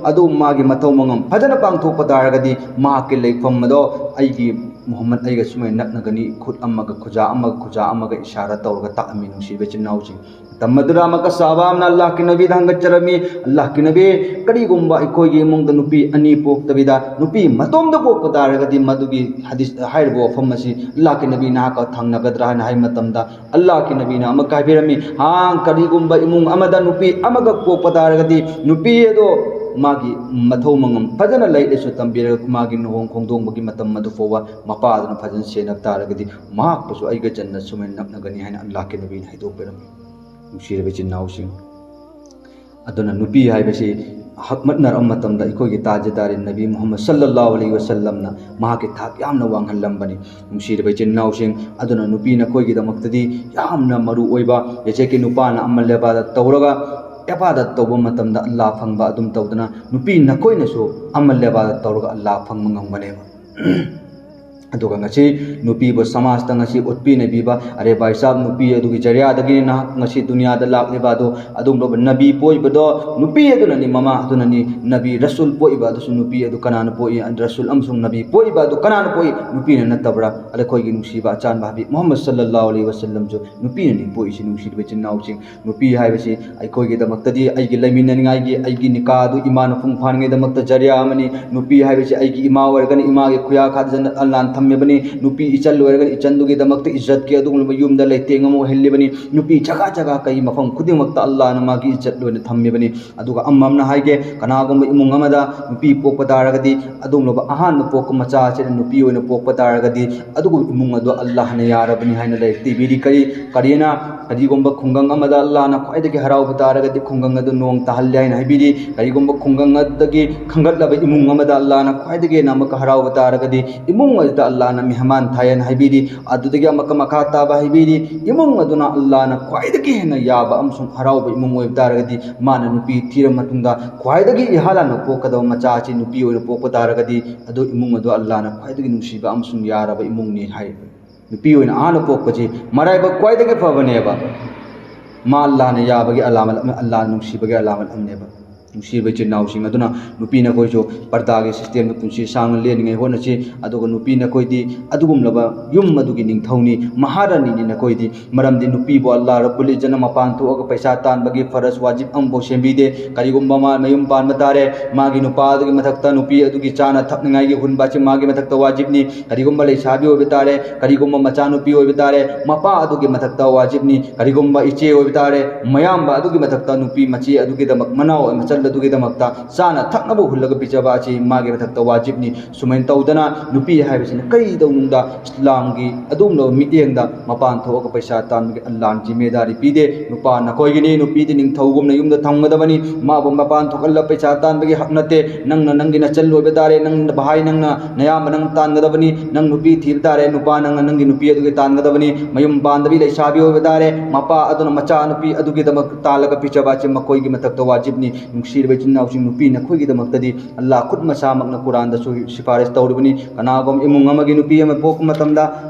ꯑꯗꯨ ꯃꯥꯒꯤ ꯃꯊꯧ ꯃꯉꯝ ꯐꯖꯅ ꯄꯥꯡꯊꯣꯛꯄ ꯇꯥꯔꯒꯗꯤ ꯃꯍꯥꯛꯀꯤ ꯂꯩꯐꯝ ꯑꯗꯣ ꯑꯩꯒꯤ ꯃꯨꯍꯝꯃꯗ ꯑꯩꯒ ꯁꯨꯃꯥꯏꯅ ꯅꯛꯅꯒꯅꯤ, ꯈꯨꯠ ꯑꯃꯒ ꯈꯨꯖꯥ ꯑꯃꯒ, ꯈꯨꯖꯥ ꯑꯃꯒ ꯏꯁꯥꯔꯥ ꯇꯧꯔꯒ ꯇꯥꯛꯑꯝꯃꯤ꯫ ꯅꯨꯡꯁꯤꯕ ꯏꯆꯤꯟ ꯏꯅꯥꯎꯁꯤꯡ, ꯃꯇꯝ ꯑꯗꯨꯗ ꯑꯃꯨꯛꯀ ꯁꯍꯥꯕꯥ ꯑꯃꯅ ꯑꯜꯂꯥꯍꯀꯤ ꯅꯕꯤꯗ ꯍꯪꯒꯠꯆꯔꯝꯃꯤ, "ꯑꯜꯂꯥꯍꯀꯤ ꯅꯕꯤ, ꯀꯔꯤꯒꯨꯝꯕ ꯑꯩꯈꯣꯏꯒꯤ ꯏꯃꯨꯡꯗ ꯅꯨꯄꯤ ꯑꯅꯤ ꯄꯣꯛꯇꯕꯤꯗ ꯅꯨꯄꯤ ꯃꯇꯣꯝꯗ ꯄꯣꯛꯄ ꯇꯥꯔꯒꯗꯤ ꯃꯗꯨꯒꯤ ꯍꯗꯤꯁ ꯍꯥꯏꯔꯤꯕ ꯋꯥꯐꯝ ꯑꯁꯤ ꯑꯜꯂꯥꯍꯀꯤ ꯅꯕꯤꯅ ꯍꯥꯛꯀ ꯊꯥꯡꯅꯒꯗ꯭ꯔꯥ?" ꯍꯥꯏꯅ ꯍꯥꯏꯕ ꯃꯇꯝꯗ, ꯑꯜꯂꯥꯍꯀꯤ ꯅꯕꯤꯅ ꯑꯃꯨꯛꯀ ꯍꯥꯏꯕꯤꯔꯝꯃꯤ, "ꯍꯥ, ꯀꯔꯤꯒꯨꯝꯕ ꯏꯃꯨꯡ ꯑꯃꯗ ꯅꯨꯄꯤ ꯑꯃꯈꯛ ꯄꯣꯛꯄ ꯇꯥꯔꯒꯗꯤ ꯅꯨꯄꯤ ꯑꯗꯣ ꯃꯥꯒꯤ ꯃꯊꯧ ꯃꯉꯝ ꯐꯖꯅ ꯂꯥꯏꯔꯤꯛ ꯂꯥꯏꯁꯨ ꯇꯝꯕꯤꯔꯒ ꯃꯥꯒꯤ ꯂꯨꯍꯣꯡ ꯈꯣꯡꯗꯣꯡꯕꯒꯤ ꯃꯇꯝ ꯑꯗꯨ ꯐꯥꯎꯕ ꯃꯄꯥ ꯑꯗꯨꯅ ꯐꯖꯅ ꯁꯦꯟꯅꯕ ꯇꯥꯔꯒꯗꯤ ꯃꯍꯥꯛꯄꯨꯁꯨ ꯑꯩꯒ ꯖꯟꯅꯠ ꯁꯨꯃꯥꯏꯅ ꯅꯛꯅꯒꯅꯤ" ꯍꯥꯏꯅ ꯑꯜꯂꯥꯍꯀꯤ ꯅꯕꯤꯅ ꯍꯥꯏꯗꯣꯛꯄꯤꯔꯝꯃꯤ꯫ ꯅꯨꯡꯁꯤꯔꯕ ꯏꯆꯤꯟ ꯏꯅꯥꯎꯁꯤꯡ, ꯑꯗꯨꯅ ꯅꯨꯄꯤ ꯍꯥꯏꯕꯁꯤ ꯍꯛꯃꯠꯅꯔꯕ ꯃꯇꯝꯗ ꯑꯩꯈꯣꯏꯒꯤ ꯇꯥꯖꯗꯥꯔꯤ ꯅꯕꯤ ꯃꯨꯍꯝꯃꯗ ꯁꯜꯂꯜꯂꯥꯍꯨ ꯑꯂꯩꯍꯤ ꯋꯁꯜꯂꯝꯅ ꯃꯍꯥꯛꯀꯤ ꯊꯥꯛ ꯌꯥꯝꯅ ꯋꯥꯡꯍꯜꯂꯝꯕꯅꯤ꯫ ꯅꯨꯡꯁꯤꯔꯕ ꯏꯆꯤꯟ ꯏꯅꯥꯎꯁꯤꯡ, ꯑꯗꯨꯅ ꯅꯨꯄꯤꯅ ꯑꯩꯈꯣꯏꯒꯤꯗꯃꯛꯇꯗꯤ ꯌꯥꯝꯅ ꯃꯔꯨ ꯑꯣꯏꯕ, ꯌꯦꯆꯦꯛꯀꯤ ꯅꯨꯄꯥꯅ ꯑꯃꯜ ꯏꯕꯥꯗꯠ ꯇꯧꯔꯒ ꯏꯕꯥꯗꯠ ꯇꯧꯕ ꯃꯇꯝꯗ ꯑꯜꯂꯥꯍ ꯐꯪꯕ ꯑꯗꯨꯝ ꯇꯧꯗꯅ ꯅꯨꯄꯤ ꯅꯈꯣꯏꯅꯁꯨ ꯑꯃꯜ ꯏꯕꯥꯗꯠ ꯇꯧꯔꯒ ꯑꯜꯂꯥꯍ ꯐꯪꯕ ꯉꯝꯒꯅꯦꯕ꯫ ꯑꯗꯨꯒ ꯉꯁꯤ ꯅꯨꯄꯤꯕꯨ ꯁꯃꯥꯖꯇ ꯉꯁꯤ ꯑꯣꯠꯄꯤ ꯅꯩꯕꯤꯕ, "ꯑꯔꯦ ꯚꯥꯏ ꯁꯥꯍꯕ, ꯅꯨꯄꯤ ꯑꯗꯨꯒꯤ ꯖꯔꯤꯌꯥꯗꯒꯤꯅꯤ ꯅꯍꯥꯛ ꯉꯁꯤ ꯗꯨꯅꯤꯌꯥꯗ ꯂꯥꯛꯂꯤꯕ ꯑꯗꯨ, ꯑꯗꯨꯒꯨꯝꯂꯕ ꯅꯕꯤ ꯄꯣꯛꯏꯕꯗꯣ ꯅꯨꯄꯤ ꯑꯗꯨꯅꯅꯤ, ꯃꯃꯥ ꯑꯗꯨꯅꯅꯤ, ꯅꯕꯤ ꯔꯁꯨꯜ ꯄꯣꯛꯏꯕ ꯑꯗꯨꯁꯨ ꯅꯨꯄꯤ ꯑꯗꯨ ꯀꯅꯥꯅ ꯄꯣꯛꯏ? ꯔꯁꯨꯜ ꯑꯃꯁꯨꯡ ꯅꯕꯤ ꯄꯣꯛꯏꯕ ꯑꯗꯨ ꯀꯅꯥꯅ ꯄꯣꯛꯏ? ꯅꯨꯄꯤꯅ ꯅꯠꯇꯕ꯭ꯔꯥ?" ꯑꯗ ꯑꯩꯈꯣꯏꯒꯤ ꯅꯨꯡꯁꯤꯕ ꯑꯆꯥꯟꯕ ꯍꯕꯤꯕ ꯃꯨꯍꯝꯃꯗ ꯁꯜꯂꯜꯂꯥꯍꯨ ꯑꯂꯩꯍꯤ ꯋꯁꯜꯂꯝꯁꯨ ꯅꯨꯄꯤꯅꯅꯤ ꯄꯣꯛꯏꯁꯤ꯫ ꯅꯨꯡꯁꯤꯔꯤꯕ ꯏꯆꯤꯟ ꯏꯅꯥꯎꯁꯤꯡ, ꯅꯨꯄꯤ ꯍꯥꯏꯕꯁꯤ ꯑꯩꯈꯣꯏꯒꯤꯗꯃꯛꯇꯗꯤ ꯑꯩꯒꯤ ꯂꯩꯃꯤꯟꯅꯅꯤꯡꯉꯥꯏꯒꯤ, ꯑꯩꯒꯤ ꯅꯤꯀꯥ ꯑꯗꯨ ꯏꯃꯥꯅ ꯃꯄꯨꯡ ꯐꯥꯅꯤꯡꯉꯥꯏꯗꯃꯛꯇ ꯖꯔꯤꯌꯥ ꯑꯃꯅꯤ꯫ ꯅꯨꯄꯤ ꯍꯥꯏꯕꯁꯤ ꯑꯩꯒꯤ ꯏꯃꯥ ꯑꯣꯏꯔꯒꯅ ꯏꯃꯥꯒꯤ ꯈꯨꯌꯥ ꯈꯥꯖꯟ ꯑꯜꯂꯥꯟ ꯊꯝꯃꯤꯕꯅꯤ꯫ ꯅꯨꯄꯤ ꯏꯆꯜ ꯑꯣꯏꯔꯒꯗꯤ ꯏꯆꯟꯗꯨꯒꯤꯗꯃꯛꯇ ꯏꯖꯠꯀꯤ ꯑꯗꯨꯒꯨꯝꯂꯕ ꯌꯨꯝꯗ ꯂꯩꯇꯦꯡ ꯑꯃ ꯑꯣꯏꯍꯜꯂꯤꯕꯅꯤ꯫ ꯅꯨꯄꯤ ꯖꯒꯥ ꯖꯒꯥ ꯀꯩ ꯃꯐꯝ ꯈꯨꯗꯤꯡꯃꯛꯇ ꯑꯜꯂꯥꯍꯅ ꯃꯥꯒꯤ ꯏꯖꯠ ꯂꯣꯏꯅ ꯊꯝꯃꯤꯕꯅꯤ꯫ ꯑꯗꯨꯒ ꯑꯃꯝꯅ ꯍꯥꯏꯒꯦ, ꯀꯅꯥꯒꯨꯝꯕ ꯏꯃꯨꯡ ꯑꯃꯗ ꯅꯨꯄꯤ ꯄꯣꯛꯄ ꯇꯥꯔꯒꯗꯤ, ꯑꯗꯨꯒꯨꯝꯂꯕ ꯑꯍꯥꯟꯕ ꯄꯣꯛꯄ ꯃꯆꯥ ꯑꯁꯤꯅ ꯅꯨꯄꯤ ꯑꯣꯏꯅ ꯄꯣꯛꯄ ꯇꯥꯔꯒꯗꯤ, ꯑꯗꯨꯒꯨꯝꯕ ꯏꯃꯨꯡ ꯑꯗꯨ ꯑꯜꯂꯥꯍꯅ ꯌꯥꯔꯕꯅꯤ ꯍꯥꯏꯅ ꯂꯥꯏꯔꯤꯛꯇ ꯏꯕꯤꯔꯤ꯫ ꯀꯔꯤ, ꯀꯔꯤꯅ, ꯀꯔꯤꯒꯨꯝꯕ ꯈꯨꯡꯒꯪ ꯑꯃꯗ ꯑꯜꯂꯥꯍꯅ ꯈ꯭ꯋꯥꯏꯗꯒꯤ ꯍꯔꯥꯎꯕ ꯇꯥꯔꯒꯗꯤ, ꯈꯨꯡꯒꯪ ꯑꯗꯨ ꯅꯣꯡ ꯇꯥꯍꯜꯂꯦ ꯍꯥꯏꯅ ꯍꯥꯏꯕꯤꯔꯤ꯫ ꯀꯔꯤꯒꯨꯝꯕ ꯈꯨꯡꯒꯪ ꯑꯗꯨꯗꯒꯤ ꯈꯟꯒꯠꯂꯕ ꯏꯃꯨꯡ ꯑꯃꯗ ꯑꯜꯂꯥꯍꯅ ꯈ꯭ꯋꯥꯏꯗꯒꯤ ꯍꯦꯟꯅ ꯑꯃꯨꯛꯀ ꯍꯔꯥꯎꯕ ꯇꯥꯔꯒꯗꯤ, ꯏꯃꯨꯡ ꯑꯗꯨꯗ ꯑꯜꯂꯥꯍꯅ ꯃꯤꯍꯃꯥꯟ ꯊꯥꯏ ꯍꯥꯏꯅ ꯍꯥꯏꯕꯤꯔꯤ꯫ ꯑꯗꯨꯗꯒꯤ ꯑꯃꯨꯛꯀ ꯃꯈꯥ ꯇꯥꯕ ꯍꯥꯏꯕꯤꯔꯤ, ꯏꯃꯨꯡ ꯑꯗꯨꯅ ꯑꯜꯂꯥꯍꯅ ꯈ꯭ꯋꯥꯏꯗꯒꯤ ꯍꯦꯟꯅ ꯌꯥꯕ ꯑꯃꯁꯨꯡ ꯍꯔꯥꯎꯕ ꯏꯃꯨꯡ ꯑꯣꯏꯕ ꯇꯥꯔꯒꯗꯤ, ꯃꯥꯅ ꯅꯨꯄꯤ ꯊꯤꯔꯕ ꯃꯇꯨꯡꯗ ꯈ꯭ꯋꯥꯏꯗꯒꯤ ꯏꯍꯥꯟ ꯍꯥꯟꯅ ꯄꯣꯛꯀꯗꯕ ꯃꯆꯥ ꯑꯁꯤ ꯅꯨꯄꯤ ꯑꯣꯏꯅ ꯄꯣꯛꯄ ꯇꯥꯔꯒꯗꯤ, ꯑꯗꯨ ꯏꯃꯨꯡ ꯑꯗꯨ ꯑꯜꯂꯥꯍꯅ ꯈ꯭ꯋꯥꯏꯗꯒꯤ ꯅꯨꯡꯁꯤꯕ ꯑꯃꯁꯨꯡ ꯌꯥꯔꯕ ꯏꯃꯨꯡꯅꯤ ꯍꯥꯏ꯫ ꯅꯨꯄꯤ ꯑꯣꯏꯅ ꯑꯍꯥꯟꯕ ꯄꯣꯛꯄꯁꯤ ꯃꯔꯥꯏꯕꯛ ꯈ꯭ꯋꯥꯏꯗꯒꯤ ꯐꯕꯅꯦꯕ꯫ ꯃꯥ ꯑꯜꯂꯥꯍꯅ ꯌꯥꯕꯒꯤ ꯑꯂꯥꯃꯠ ꯑꯃ, ꯑꯜꯂꯥꯍꯅ ꯅꯨꯡꯁꯤꯕꯒꯤ ꯑꯂꯥꯃꯠ ꯑꯃꯅꯦꯕ꯫ ꯅꯨꯡꯁꯤꯔꯕ ꯏꯆꯤꯟ ꯏꯅꯥꯎꯁꯤꯡ ꯑꯗꯨꯅ, ꯅꯨꯄꯤ ꯅꯈꯣꯏꯁꯨ ꯄꯔꯗꯥꯒꯤ ꯁꯤꯁꯇꯦꯝꯗ ꯄꯨꯟꯁꯤ ꯁꯥꯡꯅ ꯂꯦꯟꯅꯤꯡꯉꯥꯏ ꯍꯣꯠꯅꯁꯤ꯫ ꯑꯗꯨꯒ ꯅꯨꯄꯤ ꯅꯈꯣꯏꯗꯤ ꯑꯗꯨꯒꯨꯝꯂꯕ ꯌꯨꯝ ꯑꯗꯨꯒꯤ ꯅꯤꯡꯊꯧꯅꯤ, ꯃꯍꯥꯔꯥꯅꯤꯅꯤ ꯅꯈꯣꯏꯗꯤ꯫ ꯃꯔꯝꯗꯤ ꯅꯨꯄꯤꯕꯨ ꯑꯜꯂꯥꯍ ꯔꯕꯨꯜ ꯏꯖꯠꯅ ꯃꯄꯥꯟ ꯊꯣꯛꯑꯒ ꯄꯩꯁꯥ ꯇꯥꯟꯕꯒꯤ ꯐꯔꯖ ꯋꯥꯖꯤꯕ ꯑꯃꯐꯥꯎ ꯁꯦꯝꯕꯤꯗꯦ꯫ ꯀꯔꯤꯒꯨꯝꯕ ꯃꯥ ꯃꯌꯨꯝ ꯄꯥꯟꯕ ꯇꯥꯔꯦ, ꯃꯥꯒꯤ ꯅꯨꯄꯥ ꯑꯗꯨꯒꯤ ꯃꯊꯛꯇ ꯅꯨꯄꯤ ꯑꯗꯨꯒꯤ ꯆꯥꯅ ꯊꯛꯅꯤꯡꯉꯥꯏꯒꯤ ꯍꯨꯟꯕ ꯑꯁꯤ ꯃꯥꯒꯤ ꯃꯊꯛꯇ ꯋꯥꯖꯤꯕꯅꯤ꯫ ꯀꯔꯤꯒꯨꯝꯕ ꯂꯩꯁꯥꯕꯤ ꯑꯣꯏꯕ ꯇꯥꯔꯦ, ꯀꯔꯤꯒꯨꯝꯕ ꯃꯆꯥꯅꯨꯄꯤ ꯑꯣꯏꯕ ꯇꯥꯔꯦ, ꯃꯄꯥ ꯑꯗꯨꯒꯤ ꯃꯊꯛꯇ ꯋꯥꯖꯤꯕꯅꯤ꯫ ꯀꯔꯤꯒꯨꯝꯕ ꯏꯆꯦ ꯑꯣꯏꯕ ꯇꯥꯔꯦ, ꯃꯌꯥꯝꯕ ꯑꯗꯨꯒꯤ ꯃꯊꯛꯇ ꯅꯨꯄꯤ ꯃꯆꯦ ꯑꯗꯨꯒꯤꯗꯃꯛ, ꯃꯅꯥꯎ ꯃꯆꯜ ꯑꯗꯨꯒꯤꯗꯃꯛꯇ ꯆꯥꯅ ꯊꯛꯅꯕ ꯍꯨꯜꯂꯒ ꯄꯤꯖꯕ ꯑꯁꯤ ꯃꯥꯒꯤ ꯃꯊꯛꯇ ꯋꯥꯖꯤꯕꯅꯤ꯫ ꯁꯨꯃꯥꯏꯅ ꯇꯧꯗꯅ ꯅꯨꯄꯤ ꯍꯥꯏꯕꯁꯤꯅ ꯀꯔꯤ ꯇꯧꯅꯨꯡꯗ ꯏꯁꯂꯥꯝꯒꯤ ꯑꯗꯨꯒꯨꯝꯂꯕ ꯃꯤꯠꯌꯦꯡꯗ ꯃꯄꯥꯟ ꯊꯣꯛꯑꯒ ꯄꯩꯁꯥ ꯇꯥꯟꯕꯒꯤ ꯑꯜꯂꯥꯍꯅ ꯖꯤꯝꯃꯦꯗꯥꯔꯤ ꯄꯤꯗꯦ꯫ ꯅꯨꯄꯥ ꯅꯈꯣꯏꯒꯤꯅꯤ, ꯅꯨꯄꯤꯗꯤ ꯅꯤꯡꯊꯧꯒꯨꯝꯅ ꯌꯨꯝꯗ ꯊꯝꯒꯗꯕꯅꯤ꯫ ꯃꯥꯕꯨ ꯃꯄꯥꯟ ꯊꯣꯛꯍꯜꯂ ꯄꯩꯁꯥ ꯇꯥꯟꯕꯒꯤ ꯍꯛ ꯅꯠꯇꯦ꯫ ꯅꯪꯅ ꯅꯪꯒꯤ ꯅꯆꯜ ꯑꯣꯏꯕ ꯇꯥꯔꯦ, ꯅꯪ ꯚꯥꯏ ꯅꯪꯅ ꯅꯌꯥꯝꯕ ꯅꯪ ꯇꯥꯟꯒꯗꯕꯅꯤ꯫ ꯅꯪ ꯅꯨꯄꯤ ꯊꯤꯕ ꯇꯥꯔꯦ, ꯅꯨꯄꯥ ꯅꯪꯅ ꯅꯪꯒꯤ ꯅꯨꯄꯤ ꯑꯗꯨꯒꯤ ꯇꯥꯟꯒꯗꯕꯅꯤ꯫ ꯃꯌꯨꯝ ꯄꯥꯟꯗꯕꯤ ꯂꯩꯁꯥꯕꯤ ꯑꯣꯏꯕ ꯇꯥꯔꯦ, ꯃꯄꯥ ꯑꯗꯨꯅ ꯃꯆꯥ ꯅꯨꯄꯤ ꯑꯗꯨꯒꯤꯗꯃꯛ ꯇꯥꯜꯂꯒ ꯄꯤꯖꯕ ꯑꯁꯤ ꯃꯈꯣꯏꯒꯤ ꯃꯊꯛꯇ ꯋꯥꯖꯤꯕꯅꯤ꯫ ꯅꯨꯡꯁꯤꯔꯕ ꯏꯆꯤꯟ ꯏꯅꯥꯎꯁꯤꯡ, ꯅꯨꯄꯤ ꯅꯈꯣꯏꯒꯤꯗꯃꯛꯇꯗꯤ ꯑꯜꯂꯥꯍ ꯈꯨꯠ ꯃꯁꯥꯃꯛꯅ ꯀꯨꯔꯥꯟꯗꯁꯨ ꯁꯤꯐꯥꯔꯤꯁ ꯇꯧꯔꯤꯕꯅꯤ꯫ ꯀꯅꯥꯒꯨꯝꯕ ꯏꯃꯨꯡ ꯑꯃꯒꯤ ꯅꯨꯄꯤ ꯑꯃ ꯄꯣꯛꯄ ꯃꯇꯝꯗ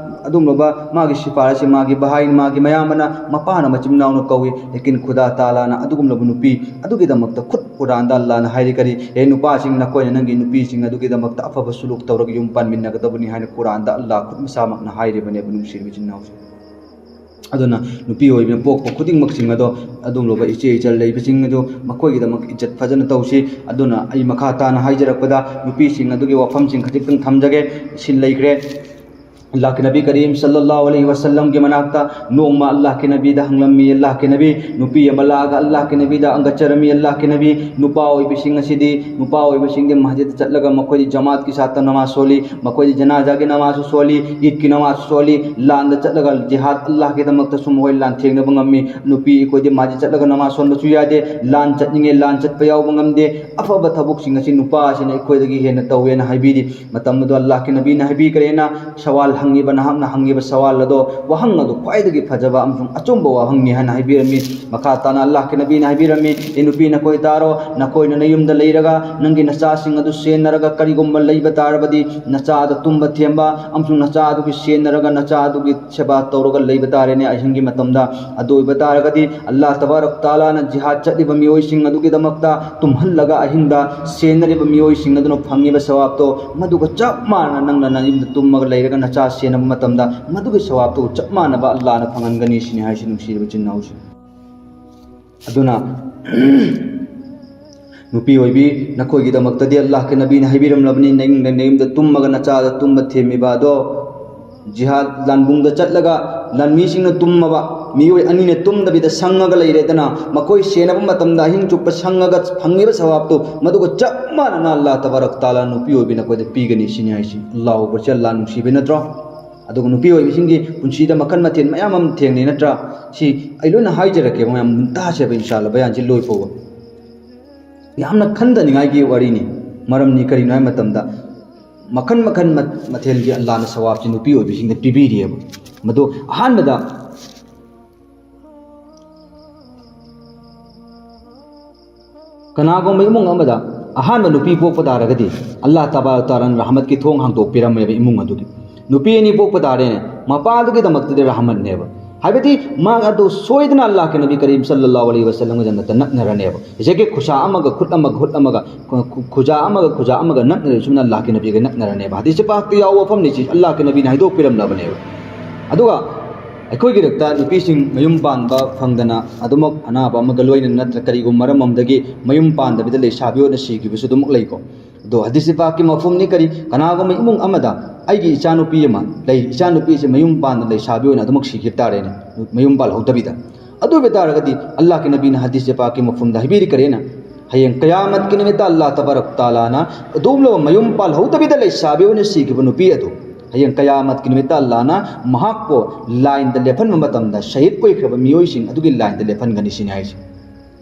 ꯑꯗꯨꯒꯨꯝꯂꯕ ꯃꯥꯒꯤ ꯁꯤꯐꯥꯔꯤꯁ ꯑꯁꯤ ꯃꯥꯒꯤ ꯚꯥꯏ, ꯃꯥꯒꯤ ꯃꯌꯥꯝꯕꯅ, ꯃꯄꯥꯅ, ꯃꯆꯤꯟ ꯃꯅꯥꯎꯅ ꯀꯧꯏ꯫ ꯂꯦꯀꯤꯟ ꯈꯨꯗꯥ ꯇꯥꯂꯥꯅ ꯑꯗꯨꯒꯨꯝꯂꯕ ꯅꯨꯄꯤ ꯑꯗꯨꯒꯤꯗꯃꯛꯇ ꯈꯨꯠ ꯀꯨꯔꯥꯟꯗ ꯑꯜꯂꯥꯍꯅ ꯍꯥꯏꯔꯤ ꯀꯔꯤ? "ꯍꯦ ꯅꯨꯄꯥꯁꯤꯡ, ꯅꯈꯣꯏꯅ ꯅꯪꯒꯤ ꯅꯨꯄꯤꯁꯤꯡ ꯑꯗꯨꯒꯤꯗꯃꯛꯇ ꯑꯐꯕ ꯁꯨꯂꯨꯛ ꯇꯧꯔꯒ ꯌꯨꯝ ꯄꯥꯟꯃꯤꯟꯅꯒꯗꯕꯅꯤ" ꯍꯥꯏꯅ ꯀꯨꯔꯥꯟꯗ ꯑꯜꯂꯥꯍ ꯈꯨꯠ ꯃꯁꯥꯃꯛꯅ ꯍꯥꯏꯔꯤꯕꯅꯦꯕ, ꯅꯨꯡꯁꯤꯔꯕ ꯏꯆꯤꯟ ꯏꯅꯥꯎꯁꯤꯡ꯫ ꯑꯗꯨꯅ ꯅꯨꯄꯤ ꯑꯣꯏꯕꯅ ꯄꯣꯛꯄ ꯈꯨꯗꯤꯡꯃꯛꯁꯤꯡ ꯑꯗꯣ, ꯑꯗꯨꯒꯨꯝꯂꯕ ꯏꯆꯦ ꯏꯆꯜ ꯂꯩꯕꯁꯤꯡ ꯑꯗꯨ, ꯃꯈꯣꯏꯒꯤꯗꯃꯛ ꯏꯖꯠ ꯐꯖꯅ ꯇꯧꯁꯤ꯫ ꯑꯗꯨꯅ ꯑꯩ ꯃꯈꯥ ꯇꯥꯅ ꯍꯥꯏꯖꯔꯛꯄꯗ, ꯅꯨꯄꯤꯁꯤꯡ ꯑꯗꯨꯒꯤ ꯋꯥꯐꯝꯁꯤꯡ ꯈꯖꯤꯛꯇꯪ ꯊꯝꯖꯒꯦ꯫ ꯁꯤ ꯂꯩꯈ꯭ꯔꯦ꯫ ꯑꯜꯂꯥꯍꯀꯤ ꯅꯕꯤ ꯀꯔꯤꯝ ꯁꯜꯂꯜꯂꯥꯍꯨ ꯑꯂꯩꯍꯤ ꯋꯁꯜꯂꯝꯒꯤ ꯃꯅꯥꯛꯇ ꯅꯣꯡꯃ ꯑꯜꯂꯥꯍꯀꯤ ꯅꯕꯤꯗ ꯍꯪꯂꯝꯃꯤ꯫ ꯑꯜꯂꯥꯍꯀꯤ ꯅꯕꯤ, ꯅꯨꯄꯤ ꯑꯃ ꯂꯥꯛꯑꯒ ꯑꯜꯂꯥꯍꯀꯤ ꯅꯕꯤꯗ ꯑꯪꯒꯠꯆꯔꯝꯃꯤ꯫ "ꯑꯜꯂꯥꯍꯀꯤ ꯅꯕꯤ, ꯅꯨꯄꯥ ꯑꯣꯏꯕꯁꯤꯡ ꯑꯁꯤꯗꯤ, ꯅꯨꯄꯥ ꯑꯣꯏꯕꯁꯤꯡꯗꯤ ꯃꯁꯖꯤꯗꯇ ꯆꯠꯂꯒ ꯃꯈꯣꯏꯗꯤ ꯖꯃꯥꯠꯀꯤ ꯁꯥꯠꯇ ꯅꯃꯥꯖ ꯁꯣꯜꯂꯤ, ꯃꯈꯣꯏꯗꯤ ꯖꯅꯥꯖꯥꯒꯤ ꯅꯃꯥꯖꯁꯨ ꯁꯣꯜꯂꯤ, ꯏꯗꯀꯤ ꯅꯃꯥꯖꯁꯨ ꯁꯣꯜꯂꯤ, ꯂꯥꯟꯗ ꯆꯠꯂꯒ ꯖꯤꯍꯥꯗ ꯑꯜꯂꯥꯍꯀꯤꯗꯃꯛꯇꯁꯨ ꯃꯈꯣꯏ ꯂꯥꯟꯊꯦꯡꯅꯕ ꯉꯝꯃꯤ꯫ ꯅꯨꯄꯤ ꯑꯩꯈꯣꯏꯗꯤ ꯃꯁꯖꯤꯗ ꯆꯠꯂꯒ ꯅꯃꯥꯖ ꯁꯣꯟꯕꯁꯨ ꯌꯥꯗꯦ, ꯂꯥꯟ ꯆꯠꯅꯤꯡꯉꯦ, ꯂꯥꯟ ꯆꯠꯄ ꯌꯥꯎꯕ ꯉꯝꯗꯦ꯫ ꯑꯐꯕ ꯊꯕꯛꯁꯤꯡ ꯑꯁꯤ ꯅꯨꯄꯥ ꯑꯁꯤꯅ ꯑꯩꯈꯣꯏꯗꯒꯤ ꯍꯦꯟꯅ ꯇꯧꯋꯦꯅ" ꯍꯥꯏꯕꯤꯔꯤ꯫ ꯃꯇꯝ ꯑꯗꯨ ꯑꯜꯂꯥꯍꯀꯤ ꯅꯕꯤꯅ ꯍꯥꯏꯕꯤꯈ꯭ꯔꯦꯅ, ꯁꯋꯥꯜ ꯍꯪꯉꯤꯕ, ꯅꯍꯥꯛꯅ ꯍꯪꯉꯤꯕ ꯁꯋꯥꯜ ꯑꯗꯣ, ꯋꯥꯍꯪ ꯑꯗꯨ ꯈ꯭ꯋꯥꯏꯗꯒꯤ ꯐꯖꯕ ꯑꯃꯁꯨꯡ ꯑꯆꯨꯝꯕ ꯋꯥꯍꯪꯅꯤ ꯍꯥꯏꯅ ꯍꯥꯏꯕꯤꯔꯝꯃꯤ꯫ ꯃꯈꯥ ꯇꯥꯅ ꯑꯜꯂꯥꯍꯀꯤ ꯅꯕꯤꯅ ꯍꯥꯏꯕꯤꯔꯝꯃꯤ, "ꯑꯦ ꯅꯨꯄꯤ, ꯅꯈꯣꯏ ꯇꯥꯔꯣ, ꯅꯈꯣꯏꯅ ꯅꯌꯨꯝꯗ ꯂꯩꯔꯒ ꯅꯪꯒꯤ ꯅꯆꯥꯁꯤꯡ ꯑꯗꯨ ꯁꯦꯟꯅꯔꯒ ꯀꯔꯤꯒꯨꯝꯕ ꯂꯩꯕ ꯇꯥꯔꯕꯗꯤ, ꯅꯆꯥꯗ ꯇꯨꯝꯕ ꯊꯦꯝꯕ ꯑꯃꯁꯨꯡ ꯅꯆꯥ ꯑꯗꯨꯒꯤ ꯁꯦꯟꯅꯔꯒ ꯅꯆꯥ ꯑꯗꯨꯒꯤ ꯁꯦꯕꯥ ꯇꯧꯔꯒ ꯂꯩꯕ ꯇꯥꯔꯦꯅꯦ ꯑꯍꯤꯡꯒꯤ ꯃꯇꯝꯗ꯫ ꯑꯗꯨ ꯑꯣꯏꯕ ꯇꯥꯔꯒꯗꯤ ꯑꯜꯂꯥꯍ ꯇꯕꯥꯔꯛ ꯇꯥꯂꯥꯅ ꯖꯤꯍꯥꯗ ꯆꯠꯂꯤꯕ ꯃꯤꯑꯣꯏꯁꯤꯡ ꯑꯗꯨꯒꯤꯗꯃꯛꯇ ꯇꯨꯝꯍꯜꯂꯒ ꯑꯍꯤꯡꯗ ꯁꯦꯟꯅꯔꯤꯕ ꯃꯤꯑꯣꯏꯁꯤꯡ ꯑꯗꯨꯅ ꯐꯪꯉꯤꯕ ꯁꯋꯥꯕꯇꯣ ꯃꯗꯨꯒ ꯆꯞ ꯃꯥꯟꯅ ꯅꯪꯅ ꯅꯌꯨꯝꯗ ꯇꯨꯝꯃꯒ ꯂꯩꯔꯒ ꯅꯆꯥ ꯁꯦꯟꯅꯕ ꯃꯇꯝꯗ ꯃꯗꯨꯒꯤ ꯁꯋꯥꯕꯇꯨ ꯆꯞ ꯃꯥꯟꯅꯕ ꯑꯜꯂꯥꯍꯅ ꯐꯪꯍꯟꯒꯅꯤ" ꯁꯤꯅꯤ ꯍꯥꯏꯁꯤ, ꯅꯨꯡꯁꯤꯔꯕ ꯏꯆꯤꯟ ꯏꯅꯥꯎꯁꯤꯡ꯫ ꯑꯗꯨꯅ ꯅꯨꯄꯤ ꯑꯣꯏꯕꯤ, ꯅꯈꯣꯏꯒꯤꯗꯃꯛꯇꯗꯤ ꯑꯜꯂꯥꯍꯀꯤ ꯅꯕꯤꯅ ꯍꯥꯏꯕꯤꯔꯝꯂꯕꯅꯤ, ꯅꯌꯨꯝꯗ, ꯅꯌꯨꯝꯗ ꯇꯨꯝꯃꯒ ꯅꯆꯥꯗ ꯇꯨꯝꯕ ꯊꯦꯝꯃꯤꯕ ꯑꯗꯣ, ꯖꯤꯍꯥꯗ ꯂꯥꯟꯕꯨꯡꯗ ꯆꯠꯂꯒ ꯂꯥꯟꯃꯤꯁꯤꯡꯅ ꯇꯨꯝꯃꯕ, ꯃꯤꯑꯣꯏ ꯑꯅꯤꯅ ꯇꯨꯝꯗꯕꯤꯗ ꯁꯪꯉꯒ ꯂꯩꯔꯦꯗꯅ, ꯃꯈꯣꯏ ꯁꯦꯟꯅꯕ ꯃꯇꯝꯗ ꯑꯍꯤꯡ ꯆꯨꯞꯄ ꯁꯪꯉꯒ ꯐꯪꯉꯤꯕ ꯁꯋꯥꯕꯇꯨ ꯃꯗꯨꯒ ꯆꯞ ꯃꯥꯟꯅꯅ ꯑꯜꯂꯥꯍ ꯇꯕꯥꯔꯛ ꯇꯥꯂꯥ ꯅꯨꯄꯤ ꯑꯣꯏꯕꯤ ꯅꯈꯣꯏꯗ ꯄꯤꯒꯅꯤ ꯁꯤꯅꯤ ꯍꯥꯏꯁꯤ꯫ ꯑꯜꯂꯥꯍꯨ ꯑꯛꯕꯔ, ꯁꯤ ꯑꯜꯂꯥꯍ ꯅꯨꯡꯁꯤꯕꯩ ꯅꯠꯇ꯭ꯔꯣ? ꯑꯗꯨꯒ ꯅꯨꯄꯤ ꯑꯣꯏꯕꯤꯁꯤꯡꯒꯤ ꯄꯨꯟꯁꯤꯗ ꯃꯈꯜ ꯃꯊꯦꯜ ꯃꯌꯥꯝ ꯑꯃ ꯊꯦꯡꯅꯩ ꯅꯠꯇ꯭ꯔꯥ? ꯁꯤ ꯑꯩ ꯂꯣꯏꯅ ꯍꯥꯏꯖꯔꯛꯀꯦ, ꯃꯌꯥꯝ ꯃꯨꯟꯇꯥꯁꯦꯕ, ꯏꯟꯁꯥ ꯑꯜꯂꯥꯍ, ꯕꯌꯥꯟꯁꯤ ꯂꯣꯏ ꯐꯥꯎꯕ꯫ ꯌꯥꯝꯅ ꯈꯟꯊꯅꯤꯡꯉꯥꯏꯒꯤ ꯋꯥꯔꯤꯅꯤ꯫ ꯃꯔꯝꯗꯤ ꯀꯔꯤꯅꯣ ꯍꯥꯏꯕ ꯃꯇꯝꯗ, ꯃꯈꯜ ꯃꯈꯜ ꯃ-, ꯃꯊꯦꯜꯒꯤ ꯑꯜꯂꯥꯍꯅ ꯁꯋꯥꯕꯁꯤ ꯅꯨꯄꯤ ꯑꯣꯏꯕꯤꯁꯤꯡꯗ ꯄꯤꯕꯤꯔꯤꯑꯕ꯫ ꯃꯗꯨ ꯑꯍꯥꯟꯕꯗ ꯀꯅꯥꯒꯨꯝꯕ ꯏꯃꯨꯡ ꯑꯃꯗ ꯑꯍꯥꯟꯕ ꯅꯨꯄꯤ ꯄꯣꯛꯄ ꯇꯥꯔꯒꯗꯤ, ꯑꯜꯂꯥꯍ ꯇꯕꯥꯔꯛ ꯇꯥꯂꯥꯅ ꯔꯍꯃꯠꯀꯤ ꯊꯣꯡ ꯍꯥꯡꯗꯣꯛꯄꯤꯔꯝꯃꯦꯕ ꯏꯃꯨꯡ ꯑꯗꯨꯒꯤ꯫ ꯅꯨꯄꯤ ꯑꯅꯤ ꯄꯣꯛꯄ ꯇꯥꯔꯦꯅꯦ, ꯃꯄꯥꯗꯨꯒꯤꯗꯃꯛꯇꯗꯤ ꯔꯍꯃꯠꯅꯦꯕ꯫ ꯍꯥꯏꯕꯗꯤ ꯃꯥ ꯑꯗꯨ ꯁꯣꯏꯗꯅ ꯑꯜꯂꯥꯍꯀꯤ ꯅꯕꯤ ꯀꯔꯤꯝ ꯁꯜꯂꯜꯂꯥꯍꯨ ꯑꯂꯩꯍꯤ ꯋꯁꯜꯂꯝꯒ ꯖꯟꯅꯠꯇ ꯅꯛꯅꯔꯅꯦꯕ꯫ ꯍꯧꯖꯤꯛꯀꯤ ꯈꯨꯁꯥ ꯑꯃꯒ ꯈꯨꯠ ꯑꯃꯒ, ꯈꯨꯠ ꯑꯃꯒ, ꯈꯨ-, ꯈꯨ-, ꯈꯨꯖꯥ ꯑꯃꯒ ꯈꯨꯖꯥ ꯑꯃꯒ ꯅꯛꯅꯔꯤꯕꯁꯤꯅ ꯑꯜꯂꯥꯍꯀꯤ ꯅꯕꯤꯒ ꯅꯛꯅꯔꯅꯦꯕ꯫ ꯍꯗꯤꯁ ꯄꯥꯛꯇ ꯌꯥꯎꯕ ꯋꯥꯐꯝꯅꯤ ꯁꯤ, ꯑꯜꯂꯥꯍꯀꯤ ꯅꯕꯤꯅ ꯍꯥꯏꯗꯣꯛꯄꯤꯔꯝꯂꯕꯅꯦꯕ꯫ ꯑꯗꯨꯒ ꯑꯩꯈꯣꯏꯒꯤ ꯏꯔꯛꯇ ꯅꯨꯄꯤꯁꯤꯡ ꯃꯌꯨꯝ ꯄꯥꯟꯕ ꯐꯪꯗꯅ ꯑꯗꯨꯃꯛ ꯑꯅꯥꯕ ꯑꯃꯒ ꯂꯣꯏꯅꯅ ꯅꯠꯇ꯭ꯔ ꯀꯔꯤꯒꯨꯝꯕ ꯃꯔꯝ ꯑꯃꯗꯒꯤ ꯃꯌꯨꯝ ꯄꯥꯟꯗꯕꯤꯗ ꯂꯩꯁꯥꯕꯤ ꯑꯣꯏꯅ ꯁꯤꯈꯤꯕꯁꯨ ꯑꯗꯨꯃꯛ ꯂꯩꯀꯣ꯫ ꯑꯗꯣ ꯍꯗꯤꯁ ꯄꯥꯛꯀꯤ ꯃꯐꯍꯨꯝꯅꯤ ꯀꯔꯤ? ꯀꯅꯥꯒꯨꯝꯕ ꯏꯃꯨꯡ ꯑꯃꯗ ꯑꯩꯒꯤ ꯏꯆꯥꯅꯨꯄꯤ ꯑꯃ ꯂꯩ, ꯏꯆꯥꯅꯨꯄꯤꯁꯦ ꯃꯌꯨꯝ ꯄꯥꯟꯗ ꯂꯩꯁꯥꯕꯤ ꯑꯣꯏꯅ ꯑꯗꯨꯃꯛ ꯁꯤꯈꯤꯕ ꯇꯥꯔꯦꯅꯦ, ꯃꯌꯨꯝ ꯄꯥꯜꯍꯧꯗꯕꯤꯗ꯫ ꯑꯗꯨ ꯑꯣꯏꯕ ꯇꯥꯔꯒꯗꯤ ꯑꯜꯂꯥꯍꯀꯤ ꯅꯕꯤꯅ ꯍꯗꯤꯁ ꯄꯥꯛꯀꯤ ꯃꯐꯍꯨꯝꯗ ꯍꯥꯏꯕꯤꯔꯤ ꯀꯔꯤꯅ? ꯍꯌꯦꯡ ꯀꯌꯥꯃꯠꯀꯤ ꯅꯨꯃꯤꯠꯇ ꯑꯜꯂꯥꯍ ꯇꯕꯥꯔꯛ ꯇꯥꯂꯥꯅ ꯑꯗꯨꯒꯨꯝꯂꯕ ꯃꯌꯨꯝ ꯄꯥꯜꯍꯧꯗꯕꯤꯗ ꯂꯩꯁꯥꯕꯤ ꯑꯣꯏꯅ ꯁꯤꯈꯤꯕ ꯅꯨꯄꯤ ꯑꯗꯨ ꯍꯌꯦꯡ ꯀꯌꯥꯃꯠꯀꯤ ꯅꯨꯃꯤꯠꯇ ꯑꯜꯂꯥꯍꯅ ꯃꯍꯥꯛꯄꯨ ꯂꯥꯏꯟꯗ ꯂꯦꯞꯍꯟꯕ ꯃꯇꯝꯗ ꯁꯍꯤꯗ ꯑꯣꯏꯈ꯭ꯔꯕ ꯃꯤꯑꯣꯏꯁꯤꯡ ꯑꯗꯨꯒꯤ ꯂꯥꯏꯟꯗ ꯂꯦꯞꯍꯟꯒꯅꯤ ꯁꯤꯅꯤ ꯍꯥꯏꯁꯦ꯫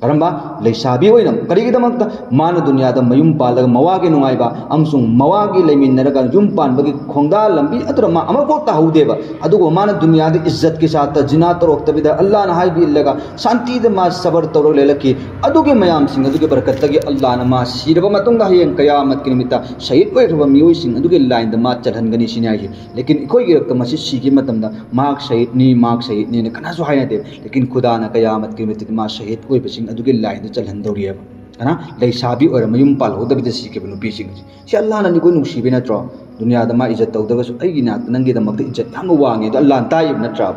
ꯀꯔꯝꯕ? ꯂꯩꯁꯥꯕꯤ ꯑꯣꯏꯅ꯫ ꯀꯔꯤꯒꯤꯗꯃꯛꯇ? ꯃꯥꯅ ꯗꯨꯅꯤꯌꯥꯗ ꯃꯌꯨꯝ ꯄꯥꯜꯂꯒ ꯃꯋꯥꯒꯤ ꯅꯨꯡꯉꯥꯏꯕ ꯑꯃꯁꯨꯡ ꯃꯋꯥꯒꯤ ꯂꯩꯃꯤꯟꯅꯔꯒ ꯌꯨꯝ ꯄꯥꯟꯕꯒꯤ ꯈꯣꯡꯗꯥ ꯂꯝꯕꯤ ꯑꯗꯨꯗ ꯃꯥ ꯑꯃꯐꯥꯎ ꯇꯥꯍꯧꯗꯦꯕ꯫ ꯑꯗꯨꯒ ꯃꯥꯅ ꯗꯨꯅꯤꯌꯥꯗ ꯏꯖꯠꯀꯤ ꯁꯥꯠꯇ ꯖꯤꯅꯥ ꯇꯧꯔꯛꯇꯕꯤꯗ ꯑꯜꯂꯥꯍꯅ ꯍꯥꯏꯕ ꯏꯜꯂꯒ ꯁꯥꯟꯇꯤꯗ ꯃꯥ ꯁꯕꯔ ꯇꯧꯔꯒ ꯂꯩꯂꯛꯈꯤ꯫ ꯑꯗꯨꯒꯤ ꯃꯌꯥꯝꯁꯤꯡ ꯑꯗꯨꯒꯤ ꯕꯔꯀꯠꯇꯒꯤ ꯑꯜꯂꯥꯍꯅ ꯃꯥ ꯁꯤꯔꯕ ꯃꯇꯨꯡꯗ ꯍꯌꯦꯡ ꯀꯌꯥꯃꯠꯀꯤ ꯅꯨꯃꯤꯠꯇ ꯁꯍꯤꯗ ꯑꯣꯏꯈ꯭ꯔꯕ ꯃꯤꯑꯣꯏꯁꯤꯡ ꯑꯗꯨꯒꯤ ꯂꯥꯏꯟꯗ ꯃꯥ ꯆꯠꯍꯟꯒꯅꯤ ꯁꯤꯅꯤ ꯍꯥꯏꯁꯦ꯫ ꯂꯦꯀꯤꯟ ꯑꯩꯈꯣꯏꯒꯤ ꯏꯔꯛꯇ ꯃꯁꯤ ꯁꯤꯈꯤꯕ ꯃꯇꯝꯗ ꯃꯍꯥꯛ ꯁꯍꯤꯗꯅꯤ, ꯃꯍꯥꯛ ꯁꯍꯤꯗꯅꯤꯅ ꯀꯅꯥꯁꯨ ꯍꯥꯏꯅꯗꯦ꯫ ꯂꯦꯀꯤꯟ ꯈꯨꯗꯥꯅ ꯀꯌꯥꯃꯠꯀꯤ ꯅꯨꯃꯤꯠꯇꯗꯤ ꯃꯥ ꯁꯍꯤꯗ ꯑꯣꯏꯕꯁꯤꯡ ꯑꯗꯨꯒꯤ ꯂꯥꯏꯟꯗ ꯆꯜꯍꯟꯗꯧꯔꯤꯑꯕ꯫ ꯀꯅꯥ? ꯂꯩꯁꯥꯕꯤ ꯑꯣꯏꯔ ꯃꯌꯨꯝ ꯄꯥꯜꯍꯧꯗꯕꯤꯗ ꯁꯤꯈꯤꯕ ꯅꯨꯄꯤꯁꯤꯡ ꯑꯁꯤ꯫ ꯁꯤ ꯑꯜꯂꯥꯍꯅ ꯑꯩꯈꯣꯏ ꯅꯨꯡꯁꯤꯕꯩ ꯅꯠꯇ꯭ꯔꯣ? ꯗꯨꯅꯤꯌꯥꯗ ꯃꯥ ꯏꯖꯠ ꯇꯧꯗ꯭ꯔꯒꯁꯨ ꯑꯩꯒꯤ ꯅꯥꯛꯇ ꯅꯪꯒꯤꯗꯃꯛꯇ ꯏꯖꯠ ꯌꯥꯝꯅ ꯋꯥꯡꯉꯦ ꯑꯗꯣ ꯑꯜꯂꯥꯍꯅ ꯇꯥꯛꯏꯕ ꯅꯠꯇ꯭ꯔꯥ?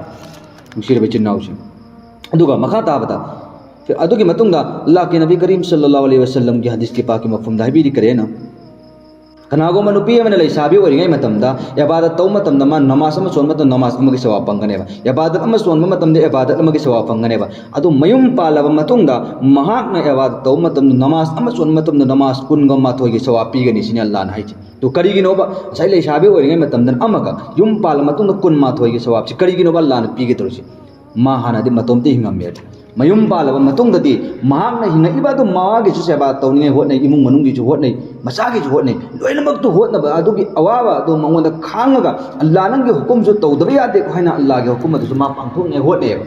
ꯅꯨꯡꯁꯤꯔꯕ ꯏꯆꯤꯟ ꯏꯅꯥꯎꯁꯤꯡ꯫ ꯑꯗꯨꯒ ꯃꯈꯥ ꯇꯥꯕꯗ, ꯑꯗꯨꯒꯤ ꯃꯇꯨꯡꯗ ꯑꯜꯂꯥꯍꯀꯤ ꯅꯕꯤ ꯀꯔꯤꯝ ꯁꯜꯂꯜꯂꯥꯍꯨ ꯑꯂꯩꯍꯤ ꯋꯁꯜꯂꯝꯒꯤ ꯍꯗꯤꯁꯀꯤ ꯄꯥꯛꯀꯤ ꯃꯐꯍꯨꯝꯗ ꯍꯥꯏꯕꯤꯔꯤ ꯀꯔꯤꯅ? ꯀꯅꯥꯒꯨꯝꯕ ꯅꯨꯄꯤ ꯑꯃꯅ ꯂꯩꯁꯥꯕꯤ ꯑꯣꯏꯔꯤꯉꯩ ꯃꯇꯝꯗ ꯏꯕꯥꯗꯠ ꯇꯧꯕ ꯃꯇꯝꯗ ꯃꯥ ꯅꯃꯥꯖ ꯑꯃ ꯁꯣꯟꯕ ꯃꯇꯝꯗ ꯅꯃꯥꯖ ꯑꯃꯒꯤ ꯁꯋꯥꯕ ꯐꯪꯒꯅꯦꯕ, ꯏꯕꯥꯗꯠ ꯑꯃ ꯁꯣꯟꯕ ꯃꯇꯝꯗ ꯏꯕꯥꯗꯠ ꯑꯃꯒꯤ ꯁꯋꯥꯕ ꯐꯪꯒꯅꯦꯕ꯫ ꯑꯗꯨ ꯃꯌꯨꯝ ꯄꯥꯜꯂꯕ ꯃꯇꯨꯡꯗ ꯃꯍꯥꯛꯅ ꯏꯕꯥꯗꯠ ꯇꯧꯕ ꯃꯇꯝꯗ ꯅꯃꯥꯖ ꯑꯃ ꯁꯣꯟꯕ ꯃꯇꯝꯗ ꯅꯃꯥꯖ ꯀꯨꯟꯒ ꯃꯥꯊꯣꯏꯒꯤ ꯁꯋꯥꯕ ꯄꯤꯒꯅꯤ ꯁꯤꯅꯤ ꯑꯜꯂꯥꯍꯅ ꯍꯥꯏꯁꯦ꯫ ꯑꯗꯨ ꯀꯔꯤꯒꯤꯅꯣꯕ? ꯉꯁꯥꯏ ꯂꯩꯁꯥꯕꯤ ꯑꯣꯏꯔꯤꯉꯩ ꯃꯇꯝꯗꯅ ꯑꯃꯒ, ꯌꯨꯝ ꯄꯥꯜꯂ ꯃꯇꯨꯡꯗ ꯀꯨꯟꯃꯥꯊꯣꯏꯒꯤ ꯁꯋꯥꯕꯁꯤ ꯀꯔꯤꯒꯤꯅꯣꯕ ꯑꯜꯂꯥꯍꯅ ꯄꯤꯒꯗꯧꯔꯤꯁꯤ? ꯃꯥ ꯍꯥꯟꯅꯗꯤ ꯃꯇꯣꯝꯇ ꯍꯤꯡꯉꯝꯃꯦ꯫ ꯃꯌꯨꯝ ꯄꯥꯜꯂꯕ ꯃꯇꯨꯡꯗꯗꯤ ꯃꯍꯥꯛꯅ ꯍꯤꯡꯉꯛꯏꯕ ꯑꯗꯨ ꯃꯥꯒꯤꯁꯨ ꯁꯦꯕꯥ ꯇꯧꯅꯤꯡꯉꯥꯏ ꯍꯣꯠꯅꯩ, ꯏꯃꯨꯡ ꯃꯅꯨꯡꯒꯤꯁꯨ ꯍꯣꯠꯅꯩ, ꯃꯆꯥꯒꯤꯁꯨ ꯍꯣꯠꯅꯩ, ꯂꯣꯏꯅꯃꯛꯇꯨ ꯍꯣꯠꯅꯕ ꯑꯗꯨꯒꯤ ꯑꯋꯥꯕ ꯑꯗꯨ ꯃꯉꯣꯟꯗ ꯈꯥꯡꯉꯒ ꯑꯜꯂꯥꯍ ꯅꯪꯒꯤ ꯍꯨꯀꯨꯝꯁꯨ ꯇꯧꯗꯕ ꯌꯥꯗꯦ ꯍꯥꯏꯅ ꯑꯜꯂꯥꯍꯒꯤ ꯍꯨꯀꯨꯝ ꯑꯗꯨꯁꯨ ꯃꯥ ꯄꯥꯡꯊꯣꯛꯅꯤꯡꯉꯥꯏ ꯍꯣꯠꯅꯩꯌꯦꯕ꯫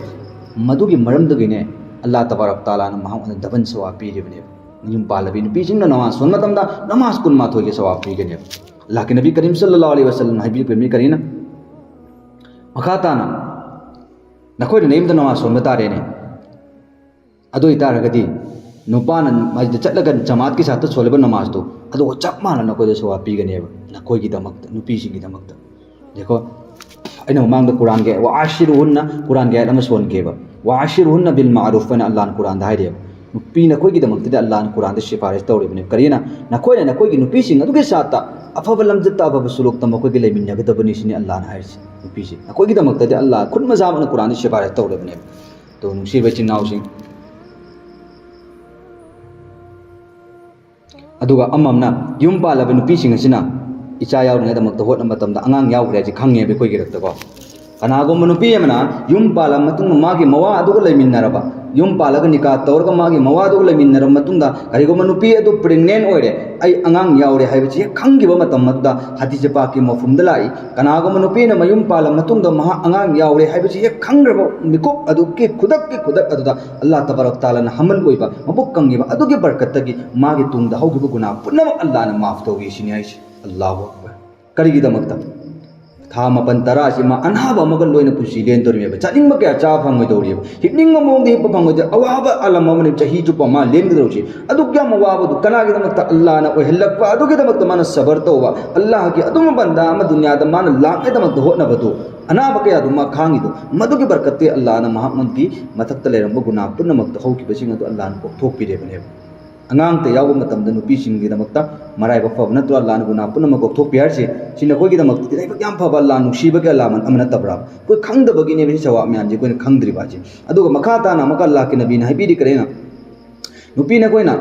ꯃꯗꯨꯒꯤ ꯃꯔꯝꯗꯒꯤꯅꯦ ꯑꯜꯂꯥꯍ ꯇꯕꯥꯔꯛ ꯇꯥꯂꯥꯅ ꯃꯍꯥꯛꯉꯣꯟꯗ ꯗꯕꯟ ꯁꯋꯥꯕ ꯄꯤꯔꯤꯕꯅꯦꯕ꯫ ꯌꯨꯝ ꯄꯥꯜꯂꯕꯤ ꯅꯨꯄꯤꯁꯤꯡꯅ ꯅꯃꯥꯖ ꯁꯣꯟꯕ ꯃꯇꯝꯗ ꯅꯃꯥꯖ ꯀꯨꯟꯃꯥꯊꯣꯏꯒꯤ ꯁꯋꯥꯕ ꯄꯤꯒꯅꯦꯕ꯫ ꯑꯜꯂꯥꯍꯀꯤ ꯅꯕꯤ ꯀꯔꯤꯝ ꯁꯜꯂꯜꯂꯥꯍꯨ ꯑꯂꯩꯍꯤ ꯋꯁꯜꯂꯝꯅ ꯍꯥꯏꯕꯤꯔꯛꯄ ꯃꯤ ꯀꯔꯤꯅ? ꯃꯈꯥ ꯇꯥꯅ ꯅꯈꯣꯏꯅ ꯅꯌꯨꯝꯗ ꯅꯃꯥꯖ ꯁꯣꯟꯕ ꯇꯥꯔꯦꯅꯦ꯫ ꯑꯗꯨ ꯑꯣꯏꯇꯥꯔꯒꯗꯤ ꯅꯨꯄꯥꯅ ꯃꯁꯖꯤꯗ ꯆꯠꯂꯒ ꯖꯃꯥꯠꯀꯤ ꯁꯥꯠꯇ ꯁꯣꯜꯂꯤꯕ ꯅꯃꯥꯖꯇꯨ ꯑꯗꯨꯒ ꯆꯞ ꯃꯥꯟꯅꯅ ꯅꯈꯣꯏꯗ ꯁꯋꯥꯕ ꯄꯤꯒꯅꯦꯕ, ꯅꯈꯣꯏꯒꯤꯗꯃꯛꯇ, ꯅꯨꯄꯤꯁꯤꯡꯒꯤꯗꯃꯛꯇ꯫ ꯌꯦꯡꯉꯣ, ꯑꯩꯅ ꯃꯃꯥꯡꯗ ꯀꯨꯔꯥꯟꯒꯤ "ꯋꯥ ꯑꯥꯁꯤꯔꯨꯍꯨꯟꯅ" ꯀꯨꯔꯥꯟꯒꯤ ꯑꯥꯌꯠ ꯑꯃ ꯁꯣꯟꯒꯦꯕ꯫ "ꯋꯥ ꯑꯥꯁꯤꯔꯨꯍꯨꯟꯅ ꯕꯤꯜ ꯃꯥꯔꯨꯐ" ꯍꯥꯏꯅ ꯑꯜꯂꯥꯍꯅ ꯀꯨꯔꯥꯟꯗ ꯍꯥꯏꯔꯦꯕ꯫ ꯅꯨꯄꯤ ꯅꯈꯣꯏꯒꯤꯗꯃꯛꯇꯗꯤ ꯑꯜꯂꯥꯍꯅ ꯀꯨꯔꯥꯟꯗ ꯁꯤꯐꯥꯔꯤꯁ ꯇꯧꯔꯤꯕꯅꯦꯕ꯫ ꯀꯔꯤꯅ? "ꯅꯈꯣꯏꯅ ꯅꯈꯣꯏꯒꯤ ꯅꯨꯄꯤꯁꯤꯡ ꯑꯗꯨꯒꯤ ꯁꯥꯠꯇ ꯑꯐꯕ ꯂꯝꯆꯠꯇ, ꯑꯐꯕ ꯁꯨꯂꯨꯛꯇ ꯃꯈꯣꯏꯒꯤ ꯂꯩꯃꯤꯟꯅꯒꯗꯕꯅꯤ" ꯁꯤꯅꯤ ꯑꯜꯂꯥꯍꯅ ꯍꯥꯏꯔꯤꯁꯤ꯫ ꯅꯨꯄꯤꯁꯤ ꯅꯈꯣꯏꯒꯤꯗꯃꯛꯇꯗꯤ ꯑꯜꯂꯥꯍ ꯈꯨꯠ ꯃꯁꯥꯃꯛꯅ ꯀꯨꯔꯥꯟꯗ ꯁꯤꯐꯥꯔꯤꯁ ꯇꯧꯔꯕꯅꯦꯕ꯫ ꯑꯗꯣ ꯅꯨꯡꯁꯤꯕ ꯏꯆꯤꯟ ꯏꯅꯥꯎꯁꯤꯡ, ꯑꯗꯨꯒ ꯑꯃꯝꯅ ꯌꯨꯝ ꯄꯥꯜꯂꯕ ꯅꯨꯄꯤꯁꯤꯡ ꯑꯁꯤꯅ ꯏꯆꯥ ꯌꯥꯎꯔꯤꯉꯩꯗꯃꯛꯇ ꯍꯣꯠꯅꯕ ꯃꯇꯝꯗ ꯑꯉꯥꯡ ꯌꯥꯎꯈ꯭ꯔꯦ ꯍꯥꯏꯁꯦ ꯈꯪꯉꯦꯕ ꯑꯩꯈꯣꯏꯒꯤ ꯔꯛꯇꯀꯣ꯫ ꯀꯅꯥꯒꯨꯝꯕ ꯅꯨꯄꯤ ꯑꯃꯅ ꯌꯨꯝ ꯄꯥꯜꯂꯕ ꯃꯇꯨꯡꯗ ꯃꯥꯒꯤ ꯃꯋꯥ ꯑꯗꯨꯒ ꯂꯩꯃꯤꯟꯅꯔꯕ, ꯌꯨꯝ ꯄꯥꯜꯂꯒ ꯅꯤꯀꯥ ꯇꯧꯔꯒ ꯃꯥꯒꯤ ꯃꯋꯥ ꯑꯗꯨꯒ ꯂꯩꯃꯤꯟꯅꯔꯕ ꯃꯇꯨꯡꯗ ꯀꯔꯤꯒꯨꯝꯕ ꯅꯨꯄꯤ ꯑꯗꯨ ꯄ꯭ꯔꯦꯒꯅꯦꯟ ꯑꯣꯏꯔꯦ, "ꯑꯩ ꯑꯉꯥꯡ ꯌꯥꯎꯔꯦ" ꯍꯥꯏꯕꯁꯤ ꯍꯦꯛ ꯈꯪꯈꯤꯕ ꯃꯇꯝ ꯑꯗꯨꯗ ꯍꯗꯤꯁ ꯄꯥꯛꯀꯤ ꯃꯐꯍꯨꯝꯗ ꯂꯥꯛꯏ꯫ ꯀꯅꯥꯒꯨꯝꯕ ꯅꯨꯄꯤꯅ ꯃꯌꯨꯝ ꯄꯥꯜꯂꯕ ꯃꯇꯨꯡꯗ ꯃꯍꯥꯛ ꯑꯉꯥꯡ ꯌꯥꯎꯔꯦ ꯍꯥꯏꯕꯁꯤ ꯍꯦꯛ ꯈꯪꯈ꯭ꯔꯕ ꯃꯤꯀꯨꯞ ꯑꯗꯨꯒꯤ ꯈꯨꯗꯛꯀꯤ ꯈꯨꯗꯛ ꯑꯗꯨꯗ ꯑꯜꯂꯥꯍ ꯇꯕꯥꯔꯛ ꯇꯥꯂꯥꯅ ꯍꯃꯜ ꯑꯣꯏꯕ ꯃꯕꯨꯛ ꯀꯪꯉꯤꯕ ꯑꯗꯨꯒꯤ ꯕꯔꯀꯠꯇꯒꯤ ꯃꯥꯒꯤ ꯇꯨꯡꯗ ꯍꯧꯈꯤꯕ ꯒꯨꯅꯥ ꯄꯨꯝꯅꯃꯛ ꯑꯜꯂꯥꯍꯅ ꯃꯥꯐ ꯇꯧꯏ ꯁꯤꯅꯤ ꯍꯥꯏꯁꯤ꯫ ꯑꯜꯂꯥꯍꯨ ꯑꯛꯕꯔ꯫ ꯀꯔꯤꯒꯤꯗꯃꯛꯇ? ꯊꯥ ꯃꯥꯄꯟ ꯇꯔꯥ ꯑꯁꯤ ꯃꯥ ꯑꯅꯥꯕ ꯑꯃꯒ ꯂꯣꯏꯅ ꯄꯨꯟꯁꯤ ꯂꯦꯟꯗꯧꯔꯤꯕꯅꯦꯕ꯫ ꯆꯥꯅꯤꯡꯕ ꯀꯌꯥ ꯆꯥꯕ ꯐꯪꯉꯣꯏꯗꯧꯔꯤꯕ, ꯍꯤꯞꯅꯤꯡꯕ ꯃꯑꯣꯡꯗ ꯍꯤꯞꯄ ꯐꯪꯉꯣꯏꯗꯧꯔꯤ꯫ ꯑꯋꯥꯕ ꯑꯥꯂꯝ ꯑꯃꯅꯤ ꯆꯍꯤ ꯆꯨꯞꯄ ꯃꯥ ꯂꯦꯟꯒꯗꯧꯔꯤꯁꯤ꯫ ꯑꯗꯨꯛ ꯌꯥꯝ ꯑꯋꯥꯕꯗꯨ ꯀꯅꯥꯒꯤꯗꯃꯛꯇ? ꯑꯜꯂꯥꯍꯅ ꯑꯣꯏꯍꯜꯂꯛꯄ ꯑꯗꯨꯒꯤꯗꯃꯛꯇ ꯃꯥꯅ ꯁꯕꯔ ꯇꯧꯕ, ꯑꯜꯂꯥꯍꯒꯤ ꯑꯗꯨꯝꯕ ꯕꯟꯗꯥ ꯑꯃ ꯗꯨꯅꯤꯌꯥꯗ ꯃꯥꯅ ꯂꯥꯛꯅꯉꯥꯏꯗꯃꯛꯇ ꯍꯣꯠꯅꯕꯗꯨ, ꯑꯅꯥꯕ ꯀꯌꯥꯗꯨ ꯃꯥ ꯈꯥꯡꯉꯤꯗꯨ, ꯃꯗꯨꯒꯤ ꯕꯔꯀꯠꯇꯤ ꯑꯜꯂꯥꯍꯅ ꯃꯍꯥꯛꯃꯛꯀꯤ ꯃꯊꯛꯇ ꯂꯩꯔꯝꯕ ꯒꯨꯅꯥ ꯄꯨꯝꯅꯃꯛꯇ ꯍꯧꯈꯤꯕꯁꯤꯡ ꯑꯗꯨ ꯑꯜꯂꯥꯍꯅ ꯀꯣꯛꯊꯣꯛꯄꯤꯔꯦꯕꯅꯦꯕ꯫ ꯑꯉꯥꯡꯇ ꯌꯥꯎꯕ ꯃꯇꯝꯗ ꯅꯨꯄꯤꯁꯤꯡꯒꯤꯗꯃꯛꯇ ꯃꯔꯥꯏꯕꯛ ꯐꯕ ꯅꯠꯇ꯭ꯔꯣ? ꯑꯜꯂꯥꯍꯅ ꯒꯨꯅꯥ ꯄꯨꯝꯅꯃꯛ ꯀꯣꯛꯊꯣꯛꯄꯤ ꯍꯥꯏꯔꯤꯁꯦ꯫ ꯁꯤ ꯅꯈꯣꯏꯒꯤꯗꯃꯛꯇꯗꯤ ꯂꯥꯏꯕꯛ ꯌꯥꯝ ꯐꯕ, ꯑꯜꯂꯥꯍ ꯅꯨꯡꯁꯤꯕꯒꯤ ꯑꯂꯥꯃꯟ ꯑꯃ ꯅꯠꯇꯕ꯭ꯔꯥ? ꯑꯩꯈꯣꯏ ꯈꯪꯗꯕꯒꯤꯅꯦꯕ ꯁꯤ ꯁꯋꯥꯕ ꯃꯌꯥꯝꯁꯦ ꯑꯩꯈꯣꯏꯅ ꯈꯪꯗ꯭ꯔꯤꯕ ꯍꯥꯏꯁꯦ꯫ ꯑꯗꯨꯒ ꯃꯈꯥ ꯇꯥꯅ ꯑꯃꯨꯛꯀ ꯑꯜꯂꯥꯍꯀꯤ ꯅꯕꯤꯅ ꯍꯥꯏꯕꯤꯔꯤ ꯀꯔꯤꯅ? ꯅꯨꯄꯤ ꯅꯈꯣꯏꯅ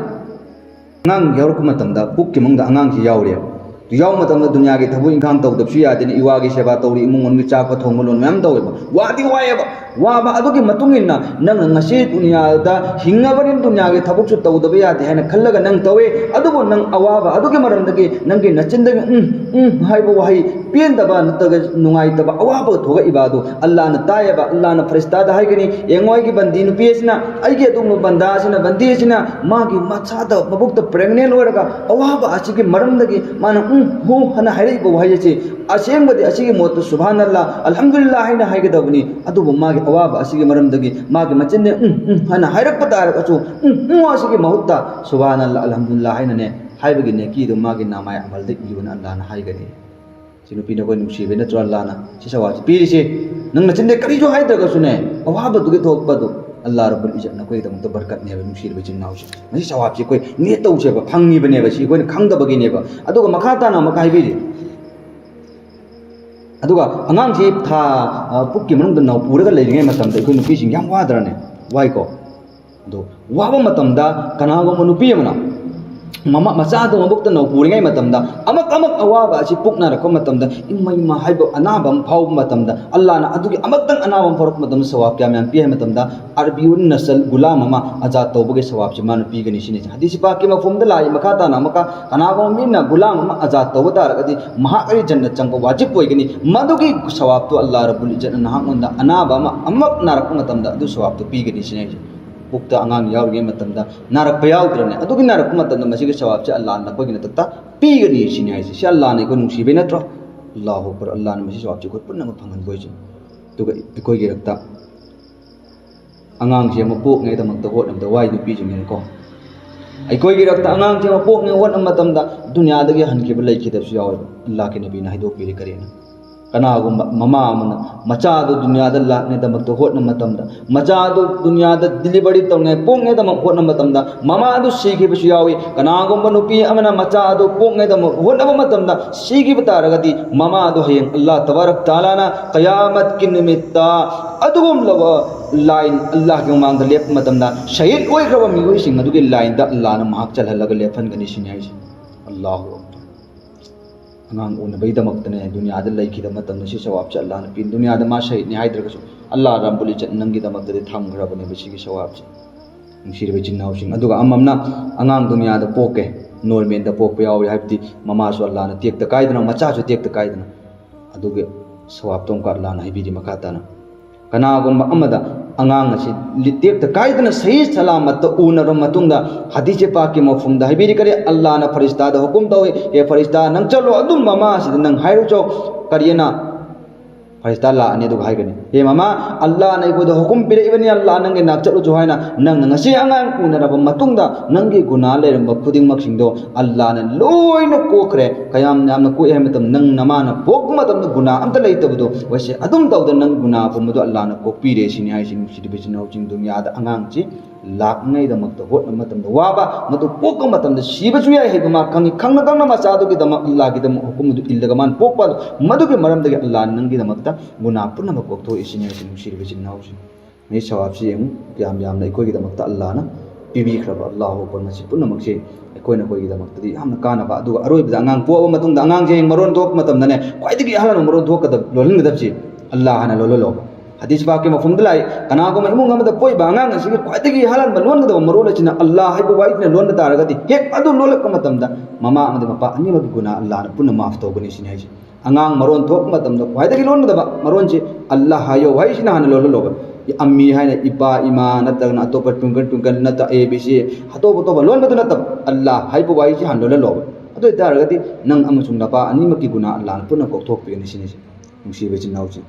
ꯑꯉꯥꯡ ꯌꯥꯎꯔꯛꯄ ꯃꯇꯝꯗ, ꯄꯨꯛꯀꯤ ꯃꯅꯨꯡꯗ ꯑꯉꯥꯡꯁꯤ ꯌꯥꯎꯔꯦꯕ꯫ ꯌꯥꯎꯕ ꯃꯇꯝꯗ ꯗꯨꯅꯤꯌꯥꯒꯤ ꯊꯕꯛ ꯏꯪꯈꯥꯡ ꯇꯧꯗꯕꯁꯨ ꯌꯥꯗꯦꯅꯦ, ꯏꯋꯥꯒꯤ ꯁꯦꯕꯥ ꯇꯧꯔꯤ, ꯏꯃꯨꯡ ꯃꯅꯨꯡꯒꯤ ꯆꯥꯛꯄ ꯊꯣꯡꯕ ꯂꯣꯟꯕ ꯃꯌꯥꯝ ꯇꯧꯋꯦꯕ꯫ ꯋꯥꯗꯤ ꯋꯥꯏꯑꯦꯕ꯫ ꯋꯥꯕ ꯑꯗꯨꯒꯤ ꯃꯇꯨꯡ ꯏꯟꯅ ꯅꯪꯅ ꯉꯁꯤ ꯗꯨꯅꯤꯌꯥꯗ ꯍꯤꯡꯉꯕꯅꯤꯅ ꯗꯨꯅꯤꯌꯥꯒꯤ ꯊꯕꯛꯁꯨ ꯇꯧꯗꯕ ꯌꯥꯗꯦ ꯍꯥꯏꯅ ꯈꯜꯂꯒ ꯅꯪ ꯇꯧꯋꯦ꯫ ꯑꯗꯨꯕꯨ ꯅꯪ ꯑꯋꯥꯕ ꯑꯗꯨꯒꯤ ꯃꯔꯝꯗꯒꯤ ꯅꯪꯒꯤ ꯅꯆꯤꯟꯗꯒꯤ "ꯎꯝ, ꯎꯝ" ꯍꯥꯏꯕ ꯋꯥꯍꯩ, ꯄꯦꯟꯗꯕ ꯅꯠꯇ꯭ꯔꯒ ꯅꯨꯡꯉꯥꯏꯇꯕ ꯑꯋꯥꯕ ꯊꯣꯛꯂꯛꯏꯕ ꯑꯗꯨ ꯑꯜꯂꯥꯍꯅ ꯇꯥꯏꯌꯦꯕ꯫ ꯑꯜꯂꯥꯍꯅ ꯐꯔꯤꯁꯇꯥꯗ ꯍꯥꯏꯒꯅꯤ, "ꯌꯦꯡꯉꯣ, ꯑꯩꯒꯤ ꯕꯟꯗꯤ ꯅꯨꯄꯤ ꯑꯁꯤꯅ, ꯑꯩꯒꯤ ꯑꯗꯨꯒꯨꯝꯕ ꯕꯟꯗꯥ ꯑꯁꯤꯅ, ꯕꯟꯗꯤ ꯑꯁꯤꯅ ꯃꯥꯒꯤ ꯃꯁꯥꯗ ꯃꯕꯨꯛꯇ ꯄ꯭ꯔꯦꯒꯅꯦꯟ ꯑꯣꯏꯔꯒ ꯑꯋꯥꯕ ꯑꯁꯤꯒꯤ ꯃꯔꯝꯗꯒꯤ ꯃꯥꯅ 'ꯎꯝ, ꯍꯨ' ꯍꯥꯏꯅ ꯍꯥꯏꯔꯛꯏꯕ ꯋꯥꯍꯩ ꯑꯁꯤ, ꯑꯁꯦꯡꯕꯗꯤ ꯑꯁꯤꯒꯤ ꯃꯍꯨꯠꯇ 'ꯁꯨꯕꯍꯥꯅꯜꯂꯥꯍ, ꯑꯜꯍꯝꯗꯨꯂꯤꯜꯂꯥꯍ' ꯍꯥꯏꯅ ꯍꯥꯏꯒꯗꯕꯅꯤ꯫ ꯑꯗꯨꯕꯨ ꯃꯥꯒꯤ ꯑꯋꯥꯕ ꯑꯁꯤꯒꯤ ꯃꯔꯝꯗꯒꯤ ꯃꯥꯒꯤ ꯃꯆꯤꯟꯅ 'ꯎꯝ, ꯎꯝ' ꯍꯥꯏꯅ ꯍꯥꯏꯔꯛꯄ ꯇꯥꯔꯒꯁꯨ, 'ꯎꯝ, ꯎꯝ' ꯑꯁꯤꯒꯤ ꯃꯍꯨꯠꯇ 'ꯁꯨꯕꯍꯥꯅꯜꯂꯥꯍ, ꯑꯜꯍꯝꯗꯨꯂꯤꯜꯂꯥꯍ' ꯍꯥꯏꯅꯅꯦ ꯍꯥꯏꯕꯒꯤ ꯅꯦꯀꯤꯗꯨ ꯃꯥꯒꯤ ꯅꯥꯃꯥꯏ ꯑꯃꯜꯗ ꯏꯌꯨꯅ ꯑꯜꯂꯥꯍꯅ ꯍꯥꯏꯒꯅꯤ꯫ ꯁꯤ ꯅꯨꯄꯤ ꯅꯈꯣꯏ ꯅꯨꯡꯁꯤꯕꯩ ꯅꯠꯇ꯭ꯔꯣ ꯑꯜꯂꯥꯅ ꯁꯤ ꯁꯋꯥꯕꯁꯤ ꯄꯤꯔꯤꯁꯦ? ꯅꯪ ꯅꯆꯤꯟꯗꯩ ꯀꯔꯤꯁꯨ ꯍꯥꯏꯗ꯭ꯔꯒꯁꯨꯅꯦ, ꯑꯋꯥꯕꯗꯨꯒꯤ ꯊꯣꯛꯄꯗꯣ ꯑꯜꯂꯥ ꯔꯕꯨꯜ ꯏꯖꯠ ꯅꯈꯣꯏꯒꯤꯗꯃꯛꯇ ꯕꯔꯀꯠꯅꯦꯕ, ꯅꯨꯡꯁꯤꯔꯕ ꯏꯆꯤꯟ ꯏꯅꯥꯎꯁꯦ꯫ ꯃꯁꯤ ꯁꯋꯥꯕꯁꯤ ꯑꯩꯈꯣꯏ ꯅꯤꯌꯠ ꯇꯧꯁꯦꯕ, ꯐꯪꯉꯤꯕꯅꯦꯕ, ꯁꯤ ꯑꯩꯈꯣꯏꯅ ꯈꯪꯗꯕꯒꯤꯅꯦꯕ꯫ ꯑꯗꯨꯒ ꯃꯈꯥ ꯇꯥꯅ ꯑꯃꯨꯛꯀ ꯍꯥꯏꯕꯤꯔꯤ, ꯑꯗꯨꯒ ꯑꯉꯥꯡꯁꯤ ꯊꯥ, ꯑ, ꯄꯨꯛꯀꯤ ꯃꯅꯨꯡꯗ ꯅꯧ ꯄꯨꯔꯒ ꯂꯩꯔꯤꯉꯩ ꯃꯇꯝꯗ ꯑꯩꯈꯣꯏ ꯅꯨꯄꯤꯁꯤꯡ ꯌꯥꯝ ꯋꯥꯗ꯭ꯔꯅꯦ? ꯋꯥꯏꯀꯣ꯫ ꯑꯗꯣ ꯋꯥꯕ ꯃꯇꯝꯗ ꯀꯅꯥꯒꯨꯝꯕ ꯅꯨꯄꯤ ꯑꯃꯅ ꯃꯃꯥ, ꯃꯆꯥꯗꯨ ꯃꯕꯨꯛꯇ ꯅꯧ ꯄꯨꯔꯤꯉꯩ ꯃꯇꯝꯗ ꯑꯃꯛ ꯑꯃꯛ ꯑꯋꯥꯕ ꯑꯁꯤ ꯄꯨꯛ ꯅꯥꯔꯛꯄ ꯃꯇꯝꯗ ꯏꯃꯥ ꯏꯃꯥ ꯍꯥꯏꯕ ꯑꯅꯥꯕ ꯑꯃ ꯐꯥꯎꯕ ꯃꯇꯝꯗ, ꯑꯜꯂꯥꯅ ꯑꯗꯨꯒꯤ ꯑꯃꯛꯇꯪ ꯑꯅꯥꯕ ꯑꯃ ꯐꯥꯎꯔꯛꯄ ꯃꯇꯝꯗ ꯁꯋꯥꯕ ꯀꯌꯥ ꯃꯌꯥꯝ ꯄꯤ ꯍꯥꯏ ꯃꯇꯝꯗ, ꯑꯔꯕꯤꯌꯨꯟ ꯅꯁꯜ ꯒꯨꯂꯥꯝ ꯑꯃ ꯑꯖꯥꯗ ꯇꯧꯕꯒꯤ ꯁꯋꯥꯕꯁꯤ ꯃꯥꯅ ꯄꯤꯒꯅꯤ ꯁꯤꯅꯤ꯫ ꯍꯗꯤꯁ ꯄꯥꯛꯀꯤ ꯃꯐꯝꯗ ꯂꯥꯛꯏ, ꯃꯈꯥ ꯇꯥꯅ ꯑꯃꯨꯛꯀ ꯀꯅꯥꯒꯨꯝꯕ ꯃꯤꯅ ꯒꯨꯂꯥꯝ ꯑꯃ ꯑꯖꯥꯗ ꯇꯧꯕ ꯇꯥꯔꯒꯗꯤ ꯃꯍꯥꯛ ꯑꯩ ꯖꯟꯅꯠ ꯆꯪꯕ ꯋꯥꯖꯤꯕ ꯑꯣꯏꯒꯅꯤ꯫ ꯃꯗꯨꯒꯤ ꯁꯋꯥꯕꯇꯨ ꯑꯜꯂꯥ ꯔꯕꯨꯜ ꯏꯖꯠꯅ ꯅꯍꯥꯛꯉꯣꯟꯗ ꯑꯅꯥꯕ ꯑꯃ ꯑꯃꯛ ꯅꯥꯔꯛꯄ ꯃꯇꯝꯗ ꯑꯗꯨ ꯁꯋꯥꯕꯇꯨ ꯄꯤꯒꯅꯤ ꯁꯤꯅꯤ ꯍꯥꯏꯁꯦ꯫ ꯄꯨꯛꯇ ꯑꯉꯥꯡ ꯌꯥꯎꯔꯤꯉꯩ ꯃꯇꯝꯗ ꯅꯥꯔꯛꯄ ꯌꯥꯎꯗ꯭ꯔꯅꯦ? ꯑꯗꯨꯒꯤ ꯅꯥꯔꯛꯄ ꯃꯇꯝꯗ ꯃꯁꯤꯒꯤ ꯁꯋꯥꯕꯁꯦ ꯑꯜꯂꯥꯅ ꯅꯈꯣꯏꯒꯤ ꯅꯊꯛꯇ ꯄꯤꯒꯅꯤ ꯁꯤꯅꯤ ꯍꯥꯏꯁꯦ꯫ ꯁꯤ ꯑꯜꯂꯥꯅ ꯑꯩꯈꯣꯏ ꯅꯨꯡꯁꯤꯕꯩ ꯅꯠꯇ꯭ꯔꯣ? ꯑꯜꯂꯥꯍꯨ ꯑꯛꯕꯔ꯫ ꯑꯜꯂꯥꯅ ꯃꯁꯤ ꯁꯋꯥꯕꯁꯦ ꯑꯩꯈꯣꯏ ꯄꯨꯝꯅꯃꯛ ꯐꯪꯍꯟꯕ ꯑꯣꯏꯁꯦ꯫ ꯑꯗꯨꯒ ꯑꯩꯈꯣꯏꯒꯤ ꯏꯔꯛꯇ ꯑꯉꯥꯡꯁꯦ ꯑꯃ ꯄꯣꯛꯅꯉꯥꯏꯗꯃꯛꯇ ꯍꯣꯠꯅꯕꯗ ꯋꯥꯏ ꯅꯨꯄꯤꯁꯤꯡꯅꯤꯅꯀꯣ꯫ ꯑꯩꯈꯣꯏꯒꯤ ꯏꯔꯛꯇ ꯑꯉꯥꯡꯁꯦ ꯑꯃ ꯄꯣꯛꯅꯉꯥꯏ ꯍꯣꯠꯅꯕ ꯃꯇꯝꯗ ꯗꯨꯅꯤꯌꯥꯗꯒꯤ ꯍꯟꯈꯤꯕ ꯂꯩꯈꯤꯗꯕꯁꯨ ꯌꯥꯎꯋꯦꯕ꯫ ꯑꯜꯂꯥꯍꯀꯤ ꯅꯕꯤꯅ ꯍꯥꯏꯗꯣꯛꯄꯤꯔꯤ ꯀꯔꯤꯅꯣ? ꯀꯅꯥꯒꯨꯝꯕ ꯃꯃꯥ ꯑꯃꯅ ꯃꯆꯥꯗꯨ ꯗꯨꯅꯤꯌꯥꯗ ꯂꯥꯛꯅꯗꯃꯛꯇ ꯍꯣꯠꯅꯕ ꯃꯇꯝꯗ, ꯃꯆꯥꯗꯨ ꯗꯨꯅꯤꯌꯥꯗ ꯗꯤꯂꯤꯚꯔꯤ ꯇꯧꯅꯉꯥꯏ, ꯄꯣꯛꯅꯉꯥꯏꯗꯃꯛ ꯍꯣꯠꯅꯕ ꯃꯇꯝꯗ ꯃꯃꯥ ꯑꯗꯨ ꯁꯤꯈꯤꯕꯁꯨ ꯌꯥꯎꯏ꯫ ꯀꯅꯥꯒꯨꯝꯕ ꯅꯨꯄꯤ ꯑꯃꯅ ꯃꯆꯥ ꯑꯗꯨ ꯄꯣꯛꯅꯉꯥꯏꯗꯃꯛ ꯍꯣꯠꯅꯕ ꯃꯇꯝꯗ ꯁꯤꯈꯤꯕ ꯇꯥꯔꯒꯗꯤ ꯃꯃꯥ ꯑꯗꯨ ꯍꯌꯦꯡ ꯑꯜꯂꯥꯍ ꯇꯕꯥꯔꯛ ꯇꯥꯂꯥꯅ ꯀꯌꯥꯃꯠꯀꯤ ꯅꯨꯃꯤꯠꯇ ꯑꯗꯨꯒꯨꯝꯂꯕ ꯂꯥꯏꯟ ꯑꯜꯂꯥꯍꯀꯤ ꯃꯃꯥꯡꯗ ꯂꯦꯞꯄ ꯃꯇꯝꯗ ꯁꯍꯤꯗ ꯑꯣꯏꯈ꯭ꯔꯕ ꯃꯤꯑꯣꯏꯁꯤꯡ ꯑꯗꯨꯒꯤ ꯂꯥꯏꯟꯗ ꯑꯜꯂꯥꯍꯅ ꯃꯍꯥꯛ ꯆꯜꯍꯜꯂꯒ ꯂꯦꯞꯍꯟꯒꯅꯤ ꯁꯤꯅꯤ ꯍꯥꯏꯁꯦ꯫ ꯑꯜꯂꯥꯍꯨ ꯑꯛꯕꯔ꯫ ꯑꯉꯥꯡ ꯎꯅꯕꯒꯤꯗꯃꯛꯇꯅꯦ ꯗꯨꯅꯤꯌꯥꯗ ꯂꯩꯈꯤꯗꯕ ꯃꯇꯝꯗ ꯁꯤ ꯁꯋꯥꯕꯁꯦ ꯑꯜꯂꯥꯍꯅ ꯄꯤ꯫ ꯗꯨꯅꯤꯌꯥꯗ ꯃꯥ ꯁꯍꯤꯗꯅꯤ ꯍꯥꯏꯗ꯭ꯔꯒꯁꯨ ꯑꯜꯂꯥꯍ ꯔꯕꯨꯜ ꯏꯖꯠ ꯅꯪꯒꯤꯗꯃꯛꯇꯗꯤ ꯊꯝꯈ꯭ꯔꯕꯅꯦꯕ ꯁꯤꯒꯤ ꯁꯋꯥꯕꯁꯦ꯫ ꯅꯨꯡꯁꯤꯔꯕ ꯏꯆꯤꯟ ꯏꯅꯥꯎꯁꯤꯡ, ꯑꯗꯨꯒ ꯑꯃ ꯑꯃꯅ ꯑꯉꯥꯡ ꯗꯨꯅꯤꯌꯥꯗ ꯄꯣꯛꯀꯦ, ꯅꯣꯔꯃꯦꯜꯗ ꯄꯣꯛꯄ ꯌꯥꯎꯔꯤ, ꯍꯥꯏꯕꯗꯤ ꯃꯃꯥꯁꯨ ꯑꯜꯂꯥꯍꯅ ꯇꯦꯛꯇ ꯀꯥꯏꯗꯅ, ꯃꯆꯥꯁꯨ ꯇꯦꯛꯇ ꯀꯥꯏꯗꯅ, ꯑꯗꯨꯒꯤ ꯁꯋꯥꯕꯇꯣ ꯑꯃꯨꯛꯀ ꯑꯜꯂꯥꯍꯅ ꯍꯥꯏꯕꯤꯔꯤ ꯃꯈꯥ ꯇꯥꯅ꯫ ꯀꯅꯥꯒꯨꯝꯕ ꯑꯃꯗ ꯑꯉꯥꯡ ꯑꯁꯤ ꯂꯤ-, ꯇꯦꯛꯇ ꯀꯥꯏꯗꯅ ꯁꯍꯤ ꯁꯂꯥꯃꯠꯇ ꯎꯅꯔꯕ ꯃꯇꯨꯡꯗ ꯍꯗꯤꯁ ꯄꯥꯛꯀꯤ ꯃꯐꯝꯗ ꯍꯥꯏꯕꯤꯔꯤ ꯀꯔꯤ? ꯑꯜꯂꯥꯍꯅ ꯐꯔꯤꯁꯇꯥꯗ ꯍꯨꯀꯨꯝ ꯇꯧꯏ, "ꯍꯦ ꯐꯔꯤꯁꯇꯥ, ꯅꯪ ꯆꯠꯂꯣ, ꯑꯗꯨꯝ ꯃꯃꯥ ꯑꯁꯤꯗ ꯅꯪ ꯍꯥꯏꯔꯨꯆꯣ, ꯀꯔꯤꯅ? ꯐꯔꯤꯁꯇꯥ ꯂꯥꯛꯑꯅꯤ, ꯑꯗꯨꯒ ꯍꯥꯏꯒꯅꯤ, "ꯍꯦ ꯃꯃꯥ, ꯑꯜꯂꯥꯍꯅ ꯑꯩꯈꯣꯏꯗ ꯍꯨꯀꯨꯝ ꯄꯤꯔꯛꯏꯕꯅꯤ, ꯑꯜꯂꯥꯍ ꯅꯪꯒꯤ ꯅꯥꯛ ꯆꯠꯂꯨꯁꯨ ꯍꯥꯏꯅ, ꯅꯪꯅ ꯉꯁꯤ ꯑꯉꯥꯡ ꯎꯅꯔꯕ ꯃꯇꯨꯡꯗ ꯅꯪꯒꯤ ꯒꯨꯅꯥ ꯂꯩꯔꯝꯕ ꯈꯨꯗꯤꯡꯃꯛꯁꯤꯡꯗꯣ ꯑꯜꯂꯥꯍꯅ ꯂꯣꯏꯅ ꯀꯣꯛꯈ꯭ꯔꯦ꯫ ꯀꯌꯥꯝ ꯌꯥꯝꯅ ꯀꯣꯛꯑꯦ ꯍꯥꯏꯕ ꯃꯇꯝꯗ, ꯅꯪ ꯅꯃꯥꯅ ꯄꯣꯛꯄ ꯃꯇꯝꯗ ꯒꯨꯅꯥ ꯑꯝꯇ ꯂꯩꯇꯕꯗꯣ, ꯋꯥꯁꯦ ꯑꯗꯨꯝ ꯇꯧꯗꯅ ꯅꯪ ꯒꯨꯅꯥ ꯄꯨꯝꯕꯗꯣ ꯑꯜꯂꯥꯍꯅ ꯀꯣꯛꯄꯤꯔꯦ" ꯁꯤꯅꯤ ꯍꯥꯏꯁꯤ꯫ ꯅꯨꯡꯁꯤꯔꯤꯕ ꯏꯆꯤꯟ ꯏꯅꯥꯎꯁꯤꯡ, ꯗꯨꯅꯤꯌꯥꯗ ꯑꯉꯥꯡꯁꯤ ꯂꯥꯛꯅꯉꯩꯗꯃꯛꯇ ꯍꯣꯠꯅꯕ ꯃꯇꯝꯗ ꯋꯥꯕ, ꯃꯗꯨ ꯄꯣꯛꯄ ꯃꯇꯝꯗ ꯁꯤꯕꯁꯨ ꯌꯥꯏ ꯍꯥꯏꯕ ꯃꯥ ꯈꯪꯉꯤ꯫ ꯈꯪꯅ ꯈꯪꯅ ꯃꯆꯥꯗꯨꯒꯤꯗꯃꯛ ꯑꯜꯂꯥꯍꯒꯤꯗꯃꯛ ꯍꯨꯀꯨꯝ ꯑꯗꯨ ꯏꯜꯂꯒ ꯃꯥꯅ ꯄꯣꯛꯄ ꯑꯗꯨ, ꯃꯗꯨꯒꯤ ꯃꯔꯝꯗꯒꯤ ꯑꯜꯂꯥꯍꯅ ꯅꯪꯒꯤꯗꯃꯛꯇ ꯒꯨꯅꯥ ꯄꯨꯝꯅꯃꯛ ꯀꯣꯛꯊꯣꯛꯏꯁꯤꯅꯤ ꯍꯥꯏꯁꯤ꯫ ꯅꯨꯡꯁꯤꯔꯤꯕ ꯏꯆꯤꯟ ꯏꯅꯥꯎꯁꯤꯡ, ꯃꯁꯤ ꯁꯋꯥꯕꯁꯤ ꯌꯦꯡꯉꯨ, ꯀꯌꯥꯝ ꯌꯥꯝꯅ ꯑꯩꯈꯣꯏꯒꯤꯗꯃꯛꯇ ꯑꯜꯂꯥꯍꯅ ꯄꯤꯕꯤꯈ꯭ꯔꯕ꯫ ꯑꯜꯂꯥꯍꯨ ꯑꯛꯕꯔ꯫ ꯃꯁꯤ ꯄꯨꯝꯅꯃꯛꯁꯤ ꯑꯩꯈꯣꯏꯅ ꯑꯩꯈꯣꯏꯒꯤꯗꯃꯛꯇꯗꯤ ꯌꯥꯝꯅ ꯀꯥꯟꯅꯕ꯫ ꯑꯗꯨꯒ ꯑꯔꯣꯏꯕꯗ ꯑꯉꯥꯡ ꯄꯣꯛꯑꯕ ꯃꯇꯨꯡꯗ ꯑꯉꯥꯡꯁꯦ ꯍꯌꯦꯡ ꯃꯔꯣꯟ ꯊꯣꯛꯄ ꯃꯇꯝꯗꯅꯦ, ꯈ꯭ꯋꯥꯏꯗꯒꯤ ꯑꯍꯥꯟꯕ ꯃꯔꯣꯟ ꯊꯣꯛꯀꯗꯕ, ꯂꯣꯜꯍꯟꯒꯗꯕꯁꯤ ꯑꯜꯂꯥꯍ ꯍꯥꯏꯅ ꯂꯣꯜꯍꯜꯂꯣ꯫ ꯍꯗꯤꯁ ꯄꯥꯛꯀꯤ ꯃꯐꯝꯗ ꯂꯥꯛꯏ, ꯀꯅꯥꯒꯨꯝꯕ ꯏꯃꯨꯡ ꯑꯃꯗ ꯄꯣꯛꯏꯕ ꯑꯉꯥꯡ ꯑꯁꯤꯒꯤ ꯈ꯭ꯋꯥꯏꯗꯒꯤ ꯑꯍꯥꯟꯕ ꯂꯣꯟꯒꯗꯕ ꯃꯔꯣꯜ ꯑꯁꯤꯅ ꯑꯜꯂꯥꯍ ꯍꯥꯏꯕ ꯋꯥꯍꯩꯁꯤꯅ ꯂꯣꯟꯕ ꯇꯥꯔꯒꯗꯤ, ꯍꯦꯛ ꯑꯗꯨ ꯂꯣꯜꯂꯛꯄ ꯃꯇꯝꯗ ꯃꯃꯥ ꯑꯃꯗꯤ ꯃꯄꯥ ꯑꯅꯤꯃꯛꯀꯤ ꯒꯨꯅꯥ ꯑꯜꯂꯥꯍꯅ ꯄꯨꯟꯅ ꯃꯥꯐ ꯇꯧꯒꯅꯤ ꯁꯤꯅꯤ ꯍꯥꯏꯁꯦ꯫ ꯑꯉꯥꯡ ꯃꯔꯣꯟ ꯊꯣꯛꯄ ꯃꯇꯝꯗ ꯈ꯭ꯋꯥꯏꯗꯒꯤ ꯂꯣꯟꯒꯗꯕ ꯃꯔꯣꯟꯁꯤ ꯑꯜꯂꯥꯍ ꯍꯥꯏꯌꯣ ꯋꯥꯍꯩꯁꯤꯅ ꯍꯥꯟꯅ ꯂꯣꯜꯍꯜꯂꯣꯕ꯫ ꯑꯝꯃꯤ ꯍꯥꯏꯅ ꯏꯄꯥ, ꯏꯃꯥ ꯅꯠꯇ꯭ꯔꯒꯅ ꯑꯇꯣꯞꯄ ꯇ꯭ꯋꯤꯡꯀꯜ ꯇ꯭ꯋꯤꯡꯀꯜ ꯅꯠꯇ꯭ꯔ ꯑꯦ ꯕꯤ ꯁꯤ, ꯑꯇꯣꯞ ꯑꯇꯣꯞꯄ ꯂꯣꯟꯕꯗꯨ ꯅꯠꯇꯕ, ꯑꯜꯂꯥꯍ ꯍꯥꯏꯕ ꯋꯥꯍꯩꯁꯤ ꯍꯥꯟꯅ ꯂꯣꯜꯍꯜꯂꯣꯕ꯫ ꯑꯗꯨ ꯑꯣꯏꯇꯥꯔꯒꯗꯤ ꯅꯪ ꯑꯃꯁꯨꯡ ꯅꯄꯥ ꯑꯅꯤꯃꯛꯀꯤ ꯒꯨꯅꯥ ꯑꯜꯂꯥꯍꯅ ꯄꯨꯟꯅ ꯀꯣꯛꯊꯣꯛꯄꯤꯒꯅꯤ ꯁꯤꯅꯤ꯫ ꯅꯨꯡꯁꯤꯕ ꯏꯆꯤꯟ ꯏꯅꯥꯎꯁꯤꯡ,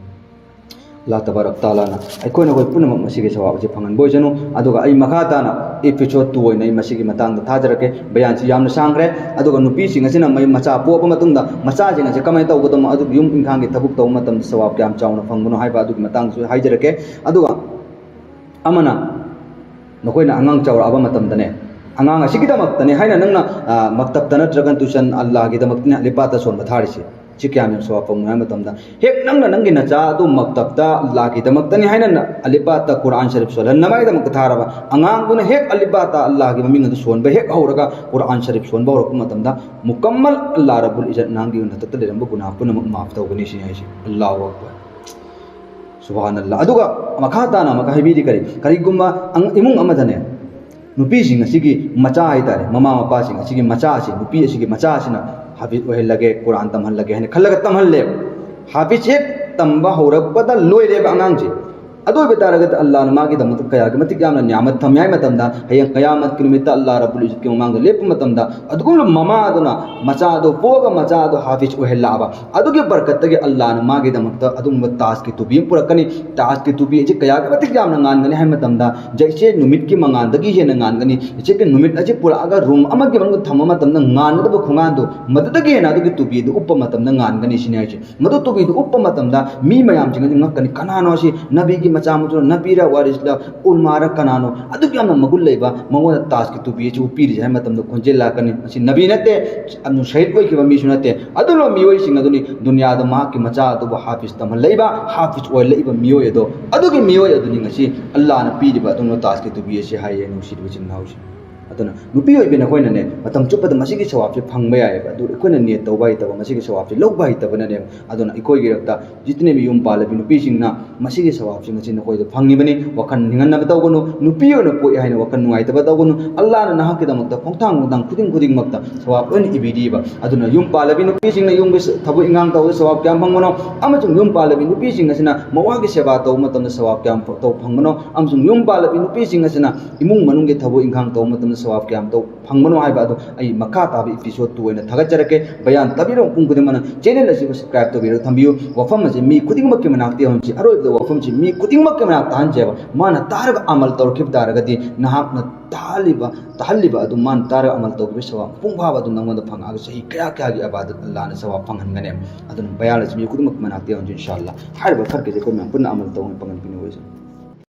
ꯑꯜꯂꯥꯍ ꯇꯕꯥꯔꯛ ꯇꯥꯂꯥꯅ ꯑꯩꯈꯣꯏꯅ ꯑꯩꯈꯣꯏ ꯄꯨꯝꯅꯃꯛ ꯃꯁꯤꯒꯤ ꯁꯋꯥꯕ ꯑꯁꯤ ꯐꯪꯍꯟꯕ ꯑꯣꯏꯁꯅꯨ꯫ ꯑꯗꯨꯒ ꯑꯩ ꯃꯈꯥ ꯇꯥꯅ episode two ꯑꯣꯏꯅ ꯑꯩ ꯃꯁꯤꯒꯤ ꯃꯇꯥꯡꯗ ꯊꯥꯖꯔꯛꯀꯦ꯫ ꯕꯌꯥꯟꯁꯤ ꯌꯥꯝꯅ ꯁꯥꯡꯈ꯭ꯔꯦ꯫ ꯑꯗꯨꯒ ꯅꯨꯄꯤꯁꯤꯡ ꯑꯁꯤꯅ ꯃꯩ ꯃꯆꯥ ꯄꯣꯛꯄ ꯃꯇꯨꯡꯗ ꯃꯆꯥꯁꯤꯡ ꯑꯁꯤ ꯀꯃꯥꯏꯅ ꯇꯧꯒꯗꯕꯅꯣ, ꯑꯗꯨꯒꯤ ꯌꯨꯝ ꯏꯪꯈꯥꯡꯒꯤ ꯊꯕꯛ ꯇꯧꯕ ꯃꯇꯝꯗ ꯁꯋꯥꯕ ꯀꯌꯥꯝ ꯆꯥꯎꯅ ꯐꯪꯕꯅꯣ ꯍꯥꯏꯕ ꯑꯗꯨꯒꯤ ꯃꯇꯥꯡꯗꯁꯨ ꯍꯥꯏꯖꯔꯛꯀꯦ꯫ ꯑꯗꯨꯒ ꯑꯃꯅ, ꯅꯈꯣꯏꯅ ꯑꯉꯥꯡ ꯆꯥꯎꯔꯛꯑꯕ ꯃꯇꯝꯗꯅꯦ, ꯑꯉꯥꯡ ꯑꯁꯤꯒꯤꯗꯃꯛꯇꯅꯦ ꯍꯥꯏꯅ ꯅꯪꯅ, ꯑ, ꯃꯛꯇꯞꯇ ꯅꯠꯇ꯭ꯔꯒ tuition ꯑꯜꯂꯥꯍꯒꯤꯗꯃꯛꯇꯅꯦ ꯑꯂꯤꯐ ꯕꯥꯇꯥ ꯁꯣꯟꯕ ꯊꯥꯔꯤꯁꯦ, ꯁꯤ ꯀꯌꯥꯝ ꯌꯥꯝ ꯁꯋꯥꯕ ꯐꯪꯕꯅꯣ ꯍꯥꯏꯕ ꯃꯇꯝꯗ, ꯍꯦꯛ ꯅꯪꯅ ꯅꯪꯒꯤ ꯅꯆꯥ ꯑꯗꯨ ꯃꯛꯇꯞꯇ ꯑꯜꯂꯥꯍꯒꯤꯗꯃꯛꯇꯅꯤ ꯍꯥꯏꯅ ꯑꯂꯤꯐ ꯕꯥꯇꯥ ꯀꯨꯔꯥꯟ ꯁꯔꯤꯐ ꯁꯣꯜꯍꯟꯅꯕꯒꯤꯗꯃꯛꯇ ꯊꯥꯔꯕ ꯑꯉꯥꯡꯗꯨꯅ ꯍꯦꯛ ꯑꯂꯤꯐ ꯕꯥꯇꯥ ꯑꯜꯂꯥꯍꯒꯤ ꯃꯃꯤꯡ ꯑꯗꯨ ꯁꯣꯟꯕ ꯍꯦꯛ ꯍꯧꯔꯒ ꯀꯨꯔꯥꯟ ꯁꯔꯤꯐ ꯁꯣꯟꯕ ꯍꯧꯔꯛꯄ ꯃꯇꯝꯗ, ꯃꯨꯀꯝꯃꯜ ꯑꯜꯂꯥꯍ ꯔꯕꯨꯜ ꯏꯖꯠ ꯅꯪꯒꯤ ꯅꯊꯛꯇ ꯂꯩꯔꯝꯕ ꯒꯨꯅꯥꯍ ꯄꯨꯝꯅꯃꯛ ꯃꯥꯐ ꯇꯧꯒꯅꯤ ꯁꯤꯅꯤ ꯍꯥꯏꯁꯦ꯫ ꯑꯜꯂꯥꯍꯨ ꯑꯛꯕꯔ꯫ ꯁꯨꯕꯍꯥꯅꯜꯂꯥꯍ꯫ ꯑꯗꯨꯒ ꯃꯈꯥ ꯇꯥꯅ ꯑꯃꯨꯛꯀ ꯍꯥꯏꯕꯤꯔꯤ, ꯀꯔꯤ, ꯀꯔꯤꯒꯨꯝꯕ ꯑꯪ-, ꯏꯃꯨꯡ ꯑꯃꯗꯅꯦ, ꯅꯨꯄꯤꯁꯤꯡ ꯑꯁꯤꯒꯤ ꯃꯆꯥ ꯍꯥꯏꯇꯥꯔꯦ, ꯃꯃꯥ ꯃꯄꯥꯁꯤꯡ ꯑꯁꯤꯒꯤ ꯃꯆꯥ ꯑꯁꯤ, ꯅꯨꯄꯤ ꯑꯁꯤꯒꯤ ꯃꯆꯥ ꯑꯁꯤꯅ ꯍꯥꯐꯤꯖ ꯑꯣꯏꯍꯜꯂꯒꯦ, ꯀꯨꯔꯥꯟ ꯇꯝꯍꯜꯂꯒꯦ ꯍꯥꯏꯅ ꯈꯜꯂꯒ ꯇꯝꯍꯜꯂꯦꯕ꯫ ꯍꯥꯐꯤꯖ ꯍꯦꯛ ꯇꯝꯕ ꯍꯧꯔꯛꯄꯗ ꯂꯣꯏꯔꯦꯕ ꯑꯉꯥꯡꯁꯦ꯫ ꯑꯗꯨ ꯑꯣꯏꯕ ꯇꯥꯔꯒꯗꯤ ꯑꯜꯂꯥꯍꯅ ꯃꯥꯒꯤꯗꯃꯛꯇ ꯀꯌꯥꯒꯤ ꯃꯇꯤꯛ ꯌꯥꯝꯅ ꯅꯤꯌꯥꯃꯠ ꯊꯝꯃꯤ ꯍꯥꯏ ꯃꯇꯝꯗ, ꯍꯌꯦꯡ ꯀꯌꯥꯃꯠꯀꯤ ꯅꯨꯃꯤꯠꯇ ꯑꯜꯂꯥꯍ ꯔꯕꯨꯜ ꯏꯖꯠꯀꯤ ꯃꯃꯥꯡꯗ ꯂꯦꯞꯄ ꯃꯇꯝꯗ, ꯑꯗꯨꯒꯨꯝꯂꯕ ꯃꯃꯥ ꯑꯗꯨꯅ ꯃꯆꯥ ꯑꯗꯨ ꯄꯣꯛꯑꯒ ꯃꯆꯥ ꯑꯗꯨ ꯍꯥꯐꯤꯖ ꯑꯣꯏꯍꯜꯂꯛꯑꯕ, ꯑꯗꯨꯒꯤ ꯕꯔꯀꯠꯇꯒꯤ ꯑꯜꯂꯥꯍꯅ ꯃꯥꯒꯤꯗꯃꯛꯇ ꯑꯗꯨꯒꯨꯝꯕ ꯇꯥꯖꯀꯤ ꯇꯨꯕꯤ ꯑꯃ ꯄꯨꯔꯛꯀꯅꯤ꯫ ꯇꯥꯖꯀꯤ ꯇꯨꯕꯤ ꯑꯁꯤ ꯀꯌꯥꯒꯤ ꯃꯇꯤꯛ ꯌꯥꯝꯅ ꯉꯥꯟꯒꯅꯤ ꯍꯥꯏ ꯃꯇꯝꯗ, ꯖꯩꯁꯦ ꯅꯨꯃꯤꯠꯀꯤ ꯃꯉꯥꯜꯗꯒꯤ ꯍꯦꯟꯅ ꯉꯥꯟꯒꯅꯤ꯫ ꯏꯆꯦꯒꯤ ꯅꯨꯃꯤꯠ ꯑꯁꯤ ꯄꯨꯔꯛꯑꯒ ꯔꯨꯝ ꯑꯃꯒꯤ ꯃꯅꯨꯡꯗ ꯊꯝꯕ ꯃꯇꯝꯗ ꯉꯥꯟꯒꯗꯕ ꯈꯣꯡꯉꯥꯟꯗꯣ, ꯃꯗꯨꯗꯒꯤ ꯍꯦꯟꯅ ꯑꯗꯨꯒꯤ ꯇꯨꯕꯤꯗꯨ ꯎꯞꯄ ꯃꯇꯝꯗ ꯉꯥꯟꯒꯅꯤ ꯁꯤꯅꯤ ꯍꯥꯏꯁꯦ꯫ ꯃꯗꯨ ꯇꯨꯕꯤꯗꯨ ꯎꯞꯄ ꯃꯇꯝꯗ ꯃꯤ ꯃꯌꯥꯝꯁꯤꯡ ꯑꯗꯨ ꯉꯛꯀꯅꯤ, "ꯀꯅꯥꯅꯣ ꯑꯁꯤ? ꯅꯕꯤꯒꯤ ꯃꯆꯥ ꯃꯁꯨꯔ, ꯅꯕꯤꯔ ꯋꯥꯔꯤꯁꯂ, ꯎꯜꯃꯥꯔ ꯀꯅꯥꯅꯣ?" ꯑꯗꯨꯛ ꯌꯥꯝꯅ ꯃꯒꯨꯟ ꯂꯩꯕ ꯃꯉꯣꯟꯗ ꯇꯥꯖꯀꯤ ꯇꯨꯕꯤ ꯑꯁꯤ ꯎꯞꯄꯤꯔꯤꯁꯦ ꯍꯥꯏꯕ ꯃꯇꯝꯗ ꯈꯣꯟꯖꯦꯜ ꯂꯥꯛꯀꯅꯤ, "ꯃꯁꯤ ꯅꯕꯤ ꯅꯠꯇꯦ, ꯑꯗꯨ ꯁꯍꯤꯗ ꯑꯣꯏꯈꯤꯕ ꯃꯤꯁꯨ ꯅꯠꯇꯦ, ꯑꯗꯨꯅ ꯃꯤꯑꯣꯏꯁꯤꯡ ꯑꯗꯨꯅꯤ ꯗꯨꯅꯤꯌꯥꯗ ꯃꯍꯥꯛꯀꯤ ꯃꯆꯥ ꯑꯗꯨꯕꯨ ꯍꯥꯐꯤꯖ ꯇꯝꯍꯜꯂꯛꯏꯕ, ꯍꯥꯐꯤꯖ ꯑꯣꯏꯍꯜꯂꯛꯏꯕ ꯃꯤꯑꯣꯏ ꯑꯗꯣ, ꯑꯗꯨꯒꯤ ꯃꯤꯑꯣꯏ ꯑꯗꯨꯅꯤ ꯉꯁꯤ ꯑꯜꯂꯥꯍꯅ ꯄꯤꯔꯤꯕ ꯑꯗꯨꯒꯨꯝꯂꯕ ꯇꯥꯖꯀꯤ ꯇꯨꯕꯤ ꯑꯁꯤ" ꯍꯥꯏꯌꯦ, ꯅꯨꯡꯁꯤꯔꯤꯕ ꯏꯆꯤꯟ ꯏꯅꯥꯎꯁꯤꯡ꯫ ꯑꯗꯨꯅ ꯅꯨꯄꯤ ꯑꯣꯏꯕꯤ ꯅꯈꯣꯏꯅꯅꯦ, ꯃꯇꯝ ꯆꯨꯞꯄꯗ ꯃꯁꯤꯒꯤ ꯁꯋꯥꯕꯁꯤ ꯐꯪꯕ ꯌꯥꯏꯑꯕ꯫ ꯑꯗꯨ ꯑꯩꯈꯣꯏꯅ ꯅꯤꯌꯠ ꯇꯧꯕ ꯍꯩꯇꯕ, ꯃꯁꯤꯒꯤ ꯁꯋꯥꯕꯁꯤ ꯂꯧꯕ ꯍꯩꯇꯕꯅꯅꯦꯕ꯫ ꯑꯗꯨꯅ ꯑꯩꯈꯣꯏꯒꯤ ꯔꯛꯇ ꯖꯤꯇꯅꯦꯕꯤ ꯌꯨꯝ ꯄꯥꯜꯂꯕꯤ ꯅꯨꯄꯤꯁꯤꯡꯅ ꯃꯁꯤꯒꯤ ꯁꯋꯥꯕꯁꯤꯡ ꯑꯁꯤ ꯅꯈꯣꯏꯗ ꯐꯪꯉꯤꯕꯅꯤ꯫ ꯋꯥꯈꯜ ꯅꯤꯡꯍꯟꯅꯕ ꯇꯧꯒꯅꯨ, ꯅꯨꯄꯤ ꯑꯣꯏꯅ ꯄꯣꯛꯑꯦ ꯍꯥꯏꯅ ꯋꯥꯈꯜ ꯅꯨꯡꯉꯥꯏꯇꯕ ꯇꯧꯒꯅꯨ꯫ ꯑꯜꯂꯥꯍꯅ ꯅꯍꯥꯛꯀꯤꯗꯃꯛꯇ ꯈꯣꯡꯊꯥꯡ ꯈꯣꯡꯊꯥꯡ ꯈꯨꯗꯤꯡ ꯈꯨꯗꯤꯡꯃꯛꯇ ꯁꯋꯥꯕ ꯂꯣꯏꯅ ꯏꯕꯤꯔꯤꯕ꯫ ꯑꯗꯨꯅ ꯌꯨꯝ ꯄꯥꯜꯂꯕꯤ ꯅꯨꯄꯤꯁꯤꯡꯅ ꯌꯨꯝꯒꯤ ꯊꯕꯛ ꯏꯟꯈꯥꯡ ꯇꯧꯕꯗ ꯁꯋꯥꯕ ꯀꯌꯥꯝ ꯐꯪꯕꯅꯣ, ꯑꯃꯁꯨꯡ ꯌꯨꯝ ꯄꯥꯜꯂꯕꯤ ꯅꯨꯄꯤꯁꯤꯡ ꯑꯁꯤꯅ ꯃꯋꯥꯒꯤ ꯁꯦꯕꯥ ꯇꯧꯕ ꯃꯇꯝꯗ ꯁꯋꯥꯕ ꯀꯌꯥꯝ ꯇꯧ ꯐꯪꯕꯅꯣ, ꯑꯃꯁꯨꯡ ꯌꯨꯝ ꯄꯥꯜꯂꯕꯤ ꯅꯨꯄꯤꯁꯤꯡ ꯑꯁꯤꯅ ꯏꯃꯨꯡ ꯃꯅꯨꯡꯒꯤ ꯊꯕꯛ ꯏꯟꯈꯥꯡ ꯇꯧꯕ ꯃꯇꯝꯗ ꯁꯋꯥꯕ ꯀꯌꯥꯝ ꯇꯧ ꯐꯪꯕꯅꯣ ꯍꯥꯏꯕ ꯑꯗꯨ ꯑꯩ ꯃꯈꯥ ꯇꯥꯕ episode two ꯑꯣꯏꯅ ꯊꯥꯒꯠꯆꯔꯛꯀꯦ꯫ ꯕꯌꯥꯟ ꯇꯥꯕꯤꯔꯕ ꯃꯄꯨꯡ ꯈꯨꯗꯤꯡꯃꯛꯅ channel ꯑꯁꯤꯕꯨ subscribe ꯇꯧꯕꯤꯔꯒ ꯊꯝꯕꯤꯌꯨ꯫ ꯋꯥꯐꯝ ꯑꯁꯤ ꯃꯤ ꯈꯨꯗꯤꯡꯃꯛꯀꯤ ꯃꯅꯥꯛꯇ ꯌꯧꯍꯟꯁꯤ꯫ ꯑꯔꯣꯏꯕꯗ ꯋꯥꯐꯝꯁꯤ ꯃꯤ ꯈꯨꯗꯤꯡꯃꯛꯀꯤ ꯃꯅꯥꯛꯇ ꯇꯥꯍꯟꯁꯦꯕ꯫ ꯃꯥꯅ ꯇꯥꯔꯒ ꯑꯃꯜ ꯇꯧꯔꯛꯈꯤꯕ ꯇꯥꯔꯒꯗꯤ, ꯅꯍꯥꯛꯅ ꯇꯥꯍꯜꯂꯤꯕ, ꯇꯥꯍꯜꯂꯤꯕ ꯑꯗꯨ ꯃꯥꯅ ꯇꯥꯔꯒ ꯑꯃꯜ ꯇꯧꯈꯤꯕꯒꯤ ꯁꯋꯥꯕ ꯃꯄꯨꯡ ꯐꯥꯕ ꯑꯗꯨ ꯅꯪꯉꯣꯟꯗ ꯐꯪꯉꯛꯑꯒ ꯆꯍꯤ ꯀꯌꯥ ꯀꯌꯥꯒꯤ ꯏꯕꯥꯗꯠ ꯑꯜꯂꯥꯍꯅ ꯁꯋꯥꯕ ꯐꯪꯍꯟꯒꯅꯦꯕ꯫ ꯑꯗꯨꯅ ꯕꯌꯥꯟ ꯑꯁꯤ ꯃꯤ ꯈꯨꯗꯤꯡꯃꯛꯀꯤ ꯃꯅꯥꯛꯇ ꯌꯧꯍꯟꯁꯤ, ꯏꯟꯁꯥ ꯑꯜꯂꯥꯍ꯫ ꯍꯥꯏꯔꯤꯕ ꯈꯔ ꯈꯩꯁꯦ ꯑꯩꯈꯣꯏ ꯃꯌꯥꯝ ꯄꯨꯟꯅ ꯑꯃꯜ ꯇꯧꯅ ꯄꯥꯡꯒꯟ ꯄꯤꯅꯕ ꯑꯣꯏꯁꯅꯨ꯫